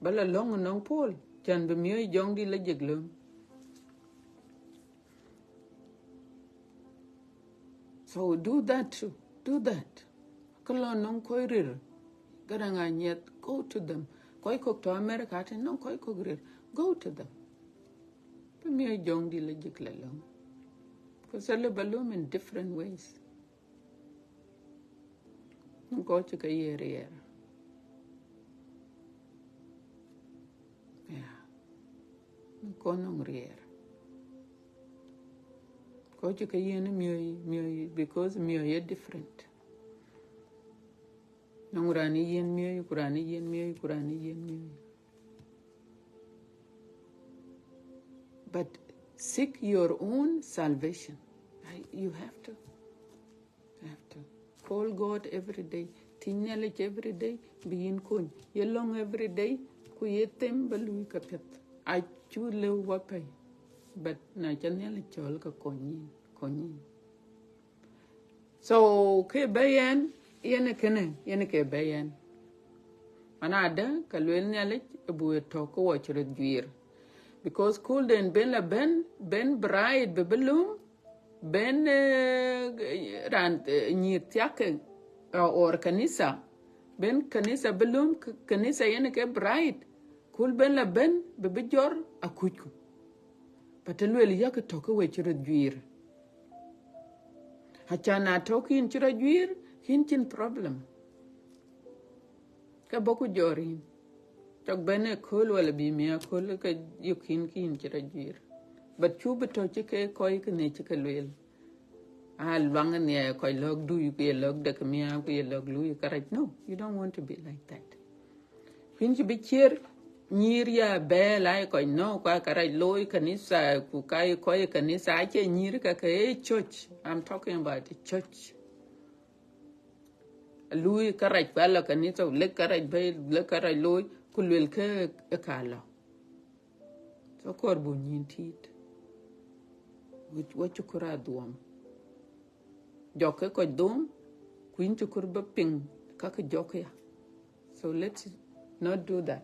ba la lɔ̈ŋ ënɔŋ Paul, cän bï miɔ̈c jɔŋdït la jek lööm. So do that too. Do that. Kë lɔ nɔŋ kɔc rir, garaŋ anyiɛth, go to them. Kɔc kɔ̈k tɔ̈ America, atënë nɔŋ kɔc kɔ̈k rir, go to them. Bï miɔ̈c jɔŋdït la jek la lööm. Because alë ba lööm in different ways. Nɔŋ kɔc cï ke ye riɛɛr. Yeah. Nɔŋ kɔc nɔŋ riɛɛr. Kɔc cï ke yen miɔ̈c, miɔ̈c, because miɔ̈c ye different. Nɔŋ raan ë yen miɔ̈c, ku raan ë yen miɔ̈c, ku raan ë yen miɔ̈c. But seek your own salvation. I, you have to. You have to. Call God every day. Thiëc Nhialic every day, bï yïn kony. Ye lɔ̈ŋ every day, ku ye them ba luui ka piɛth. Acuk lëu wapɛ̈i. But na ca Nhialic cɔɔl ka kony yïn, kony yïn. So, ke bɛ̈ yɛn, yen ë kënë, yen ke bɛ̈ yɛn. Anadë, ka lueel Nhialic, ë buk ë tɔ̈ ke wɔ cï röt juiir. Because kööl den ben la ben, ben bright bï bï lööm, ben, eh, raan, eh, nyïïr thiakke, uh, or kanitha, ben kanitha bï lööm, k-, kanitha yen ke bright, kööl ben la ben, bï bï jɔr akucku. But ë lueel yak tɔ̈ ke we cï röt juiir. Acan na tɔ̈ kïn cï röt juiir, kïn cïn problem. Ke bɔ̈ ku jɔr yïn. Cɔk bɛ̈n ë kööl wala bï miäk kööl ke yök kïn kïn cï rɔt juiir. But cuk bï tɔ̈ cï ke kɔc kënë cï ke lueel. A luaŋ ë nhiɛɛr kɔc lɔ̈k dui, ku ye lɔ̈k dek miäk, ku ye lɔ̈k luui kërac. No, you don't want to be like that. Kuïn cï bï ciër nyïïr ya bɛ̈ɛ̈l, aa ye kɔc nɔ̈k, ku aa kërac looi kanitha, ku ka ye kɔc ë kanitha, acie nyïïr ka ke ë church. I'm talking about the church. Luui kërac, ku alɔ kanitha, lek kërac bɛ̈i, lek kërac looi, ku luel ke ë ka lɔ. So kɔɔr buk nyïïn tiit. Wɔ, wɔ cï kɔɔr a dhuɔm. Jɔk ke kɔc dhuɔm, ku yïn cï kɔɔr ba piŋ ka ke jɔk ya. So let's not do that.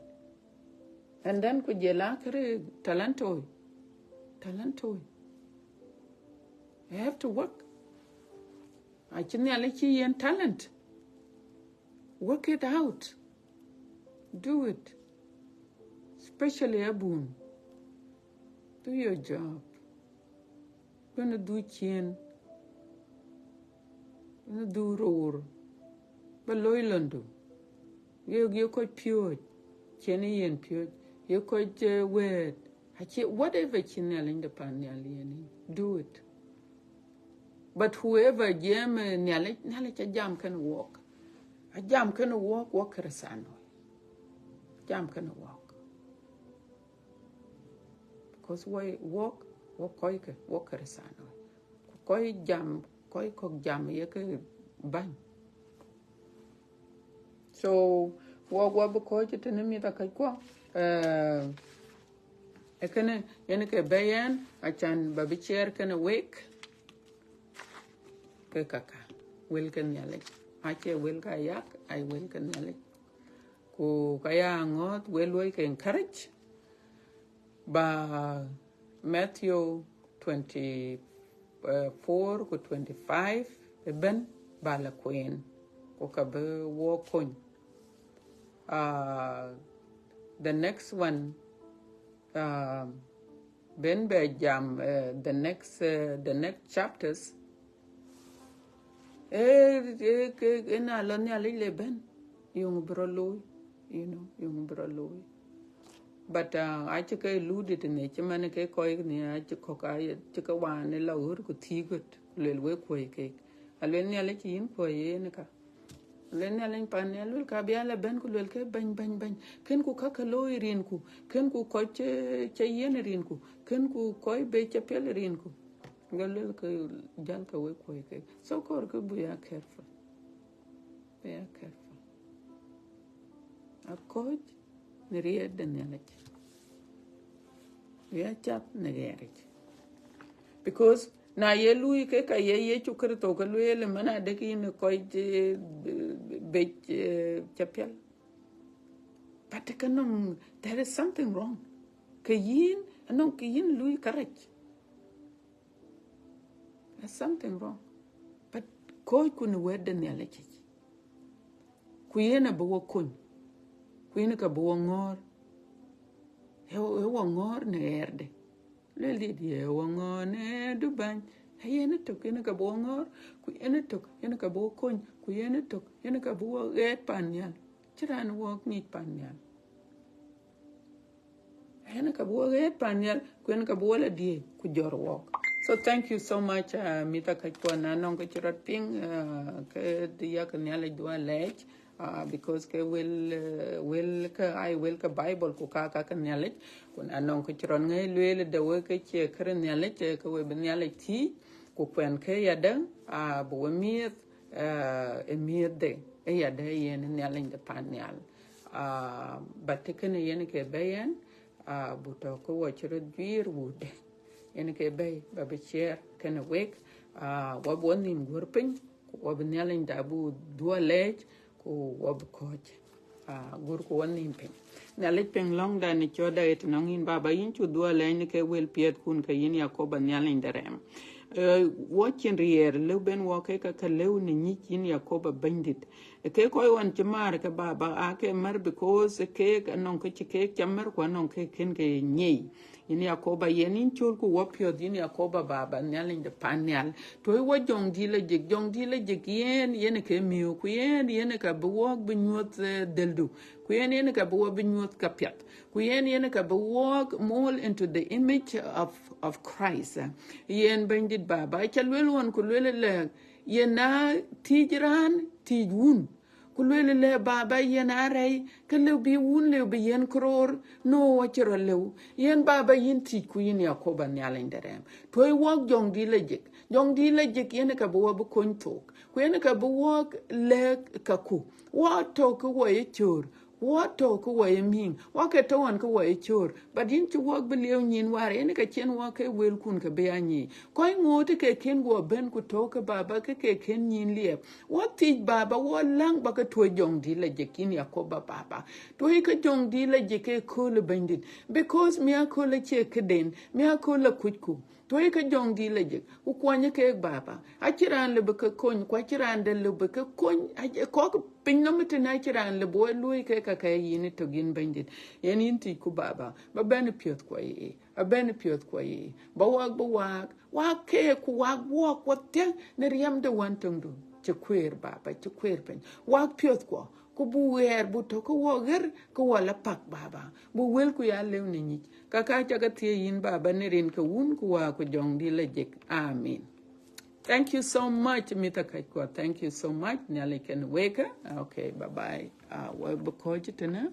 And then ku jɔl a kërë talantoi. Talantoi. You have to work. Acï Nhialic cï yen talent. Work it out. Do it. Especially abun. Do your job. Bɛ̈n dhuk ciëën. Bɛ̈n dhuk röör. Ba looi lɔndu. Ye, ye kɔc piööc. Cïn yen piööc. Ye kɔc, eh, wɛ̈ɛ̈t. Acie, whatever cï Nhialic de pan nhial yen yïn, do it. But whoever jiɛɛm, eh, Nhialic, Nhialic ajam kënë wɔk. Ajam kënë wɔk, wɔk Kërëthänooi. Ajam kënë wɔk. Because wɔ, wɔk, wɔk kɔckë, wɔk Kërëthänooi. Ku kɔc jam, kɔc kɔ̈k jam ye ke bäny. So, wɔ, wɔ bï kɔc tënë mïth akɔckuɔ, eh, ë kënë, yen ke bɛ̈ yɛn, acan ba bï ciɛɛr kënë wek, ke kaka, wël ke Nhialic. Acie wël ka yak, ai wël ke Nhialic. Ku ka ya ŋɔ̈ɔ̈th, wek luɔi ke encourage. Ba Matthew twenty-four ku twenty-five ëbën ba la kueen, ku ka bï wɔ kony. Uh, the next one, uh, ben bɛ jam, uh, the next, uh, the next chapters. Eh, eh, ke, eh, na lɔ Nhialic le bɛ̈n, yöŋ bï rɔ looi, you know, yöŋ bï rɔ looi. But, uh, acï ke ludit në cï man ke kɔc në acï kɔ̈k acï ke wään ë la ɣöt ku thii ɣöt, ku luel wek kuɔ̈i keek. Aluel Nhialic cï yïn kuɔ̈i yen ka. Luel Nhialic pan nhial, luel ka bï ala bɛ̈n ku luel ke bɛ̈ny, bɛ̈ny, bɛ̈ny. Kën ku ka ke looi rinku, kën ku kɔc cë, cë yiɛn rinku, kën ku kɔc be cë piɛl rinku. Ga luel ke jäl ke wek kuɔ̈i keek. So kɔɔr ke bï ya careful. Bï ya careful. Akɔ̈ɔ̈c në riɛɛt de Nhialic. Bï ya cath në ɣɛɛric. Because na ye luui ke ka ye Yecu Kërtho ke lueel, man adek yïn kɔc, eh, bec, eh, cë piɛl. But ke nɔŋ, there is something wrong. Ke yïn, anɔŋ ke yïn luui kärɛc. There's something wrong. But kɔ̈ɔ̈c ku në wɛ̈t de Nhialic yic. Ku yen abï wɔ kony. Ku yen ka bï wɔ ŋɔ̈ɔ̈r. Ë, ë wɔ ŋɔ̈ɔ̈r në ɣɛɛrde. Luel dit ye wɔ ŋɔ̈ɔ̈r në du bäny. Ë yen ë tök, yen ka bï wɔ ŋɔ̈ɔ̈r. Ku yen ë tök, yen ka bï wɔ kony. Ku yen ë tök, yen ka bï wɔ ɣɛɛt pan nhial. Cï raan wɔ ŋic pan nhial. Yen ka bï wɔ ɣɛɛt pan nhial, ku yen ka bï wɔ la diëëc, ku jɔt wɔɔk. So thank you so much, uh, mïth akɔckuɔ, na nɔŋ ke cï rɔt piŋ, uh, ke yak Nhialic duɔ̈ɔ̈r lɛɛc, uh, because ke wël, uh, wël ke ai wël ke Bible ku ka, ka ke Nhialic, ku na nɔŋ ke cï rɔt ŋɛi lueel de wek ke cie kërë Nhialic, eh, ke we bï Nhialic thiëëc, ku kuɛn ke yadë, uh, bï we miëth, uh, ë miëthde, ë yadë yen Nhialic de pan nhial. Ah, but të kënë yen ke bɛ̈i yen, ah, bu tɔ̈ ke wɔ cï röt juiir wutde. Yen ke bɛ̈i ba bï ciɛɛr kënë wek, ah, wɔ bï wɔ nhïïm guɔ̈r piny, ku wɔ bï Nhialic da bu duɔ̈ɔ̈r lɛɛc, ku wɔ bï kɔ̈ɔ̈c, ah, guɔ̈r ku wɔ nhïïm piny. Nhialic piŋ lɔ̈ŋda në cɔ̈tda ë tënɔŋ yïn baba, yïn cuk duɔ̈ɔ̈r lɛɛc në ke wël piɛthkun ke yïn Yakoba Nhialic de rɛɛm. Eh, wɔ cïn riɛɛr lëu ben wɔ ke ka ke lëu në nyic yïn Yakoba Bɛ̈nydït. Ke kɔc ɣɔn cï määr ke baba, aa ke mär because keek anɔŋ ke cï keek cä mär, ku anɔŋ ke kën ke nyic. Yïn Yakoba, yen yïn cöl ku wɔ piɔ̈th, yïn Yakoba baba, Nhialic de pan nhial. Tuɔi wɔ jɔŋdït la jik, jɔŋdït la jik yen, yen ke miök, ku yen, yen ka bï wɔɔk bï nyuɔ̈th, eh, dhëldu. Ku yen, yen ka bï wɔ bï nyuɔ̈th ka piath. Ku yen, yen ka bï wɔɔk mold into the image of, of Christ. Yen Bɛ̈nydït baba, aca luel ɣɔn ku luel lɛ, yen na thiëc raan, thiëc wun. Ku lueel lɛ, baba, yen arɛɛc, ke lëu bï wun lëu bï yen këroor, no, acï rɔt lëu. Yen baba, yïn thiëc ku yïn Yakoba Nhialic de rɛɛm. Tuɔi wɔɔk jɔŋdït la jik. Jɔŋdït la jik yen ka bï wɔ bï kony thok. Ku yen ka bï wɔɔk lɛ̈k kaku. Wɔ tɔ̈ ke wɔ ye cöör. Wɔ tɔ̈ ke wɔ ye miŋ. Wɔ ke tɔ̈ ɣɔn ke wɔ ye cöör. But yïn cï wɔɔk bï lieu nyïn wäär, yen ka cïn wɔɔk ke wëlkun ke bï a nyic. Kɔc ŋoot ke kën guɔ bɛ̈n ku tɔ̈ ke baba ke ke kën nyïn liɛp. Wɔ thiëc baba, wɔ läŋ ba ke tuɔi jɔŋdït la jik yïn Yakoba baba. Tuɔi ke jɔŋdït la jik ke kööl ë Bɛ̈nydït. Because miäk kööl acie këden, miäk kööl akucku. Tuɔi ke jɔŋdït la jik, ku kuɔny keek baba. Acï raan lëu bï ke kony, ku acï raan dɛ̈ lëu bï ke kony. Ac-, kɔ̈k piny nɔm tënë acï raan lëu bï wɔ luɔ̈i ke ka ke yïn ë tök yïn Bɛ̈nydït. Yen yïn thiëc ku baba, ba bɛ̈n piɔ̈th kuɔ ye. Abɛ̈n piɔ̈th kuɔ ye, ba waak, ba waak, waak keek ku waak wɔɔk wɔthiäŋ në riɛm de wën töŋdu. Cï kueer baba, cï kueer piny. Waak piɔ̈th kuɔ, ku bu ɣɛɛr, bu tɔ̈ ke wɔ ɣer, ke wɔ la pak baba. Bu wëlku ya lëu në nyic. Ka ka ca ke thiëëc yïn baba në rin ke wun ku waak ku jɔŋdït la jik. Amen. Thank you so much, Mister Kachkua. Thank you so much. Nhialic kën wek. Okay, bye bye. Uh, wɔ bï kɔ̈ɔ̈c tënë.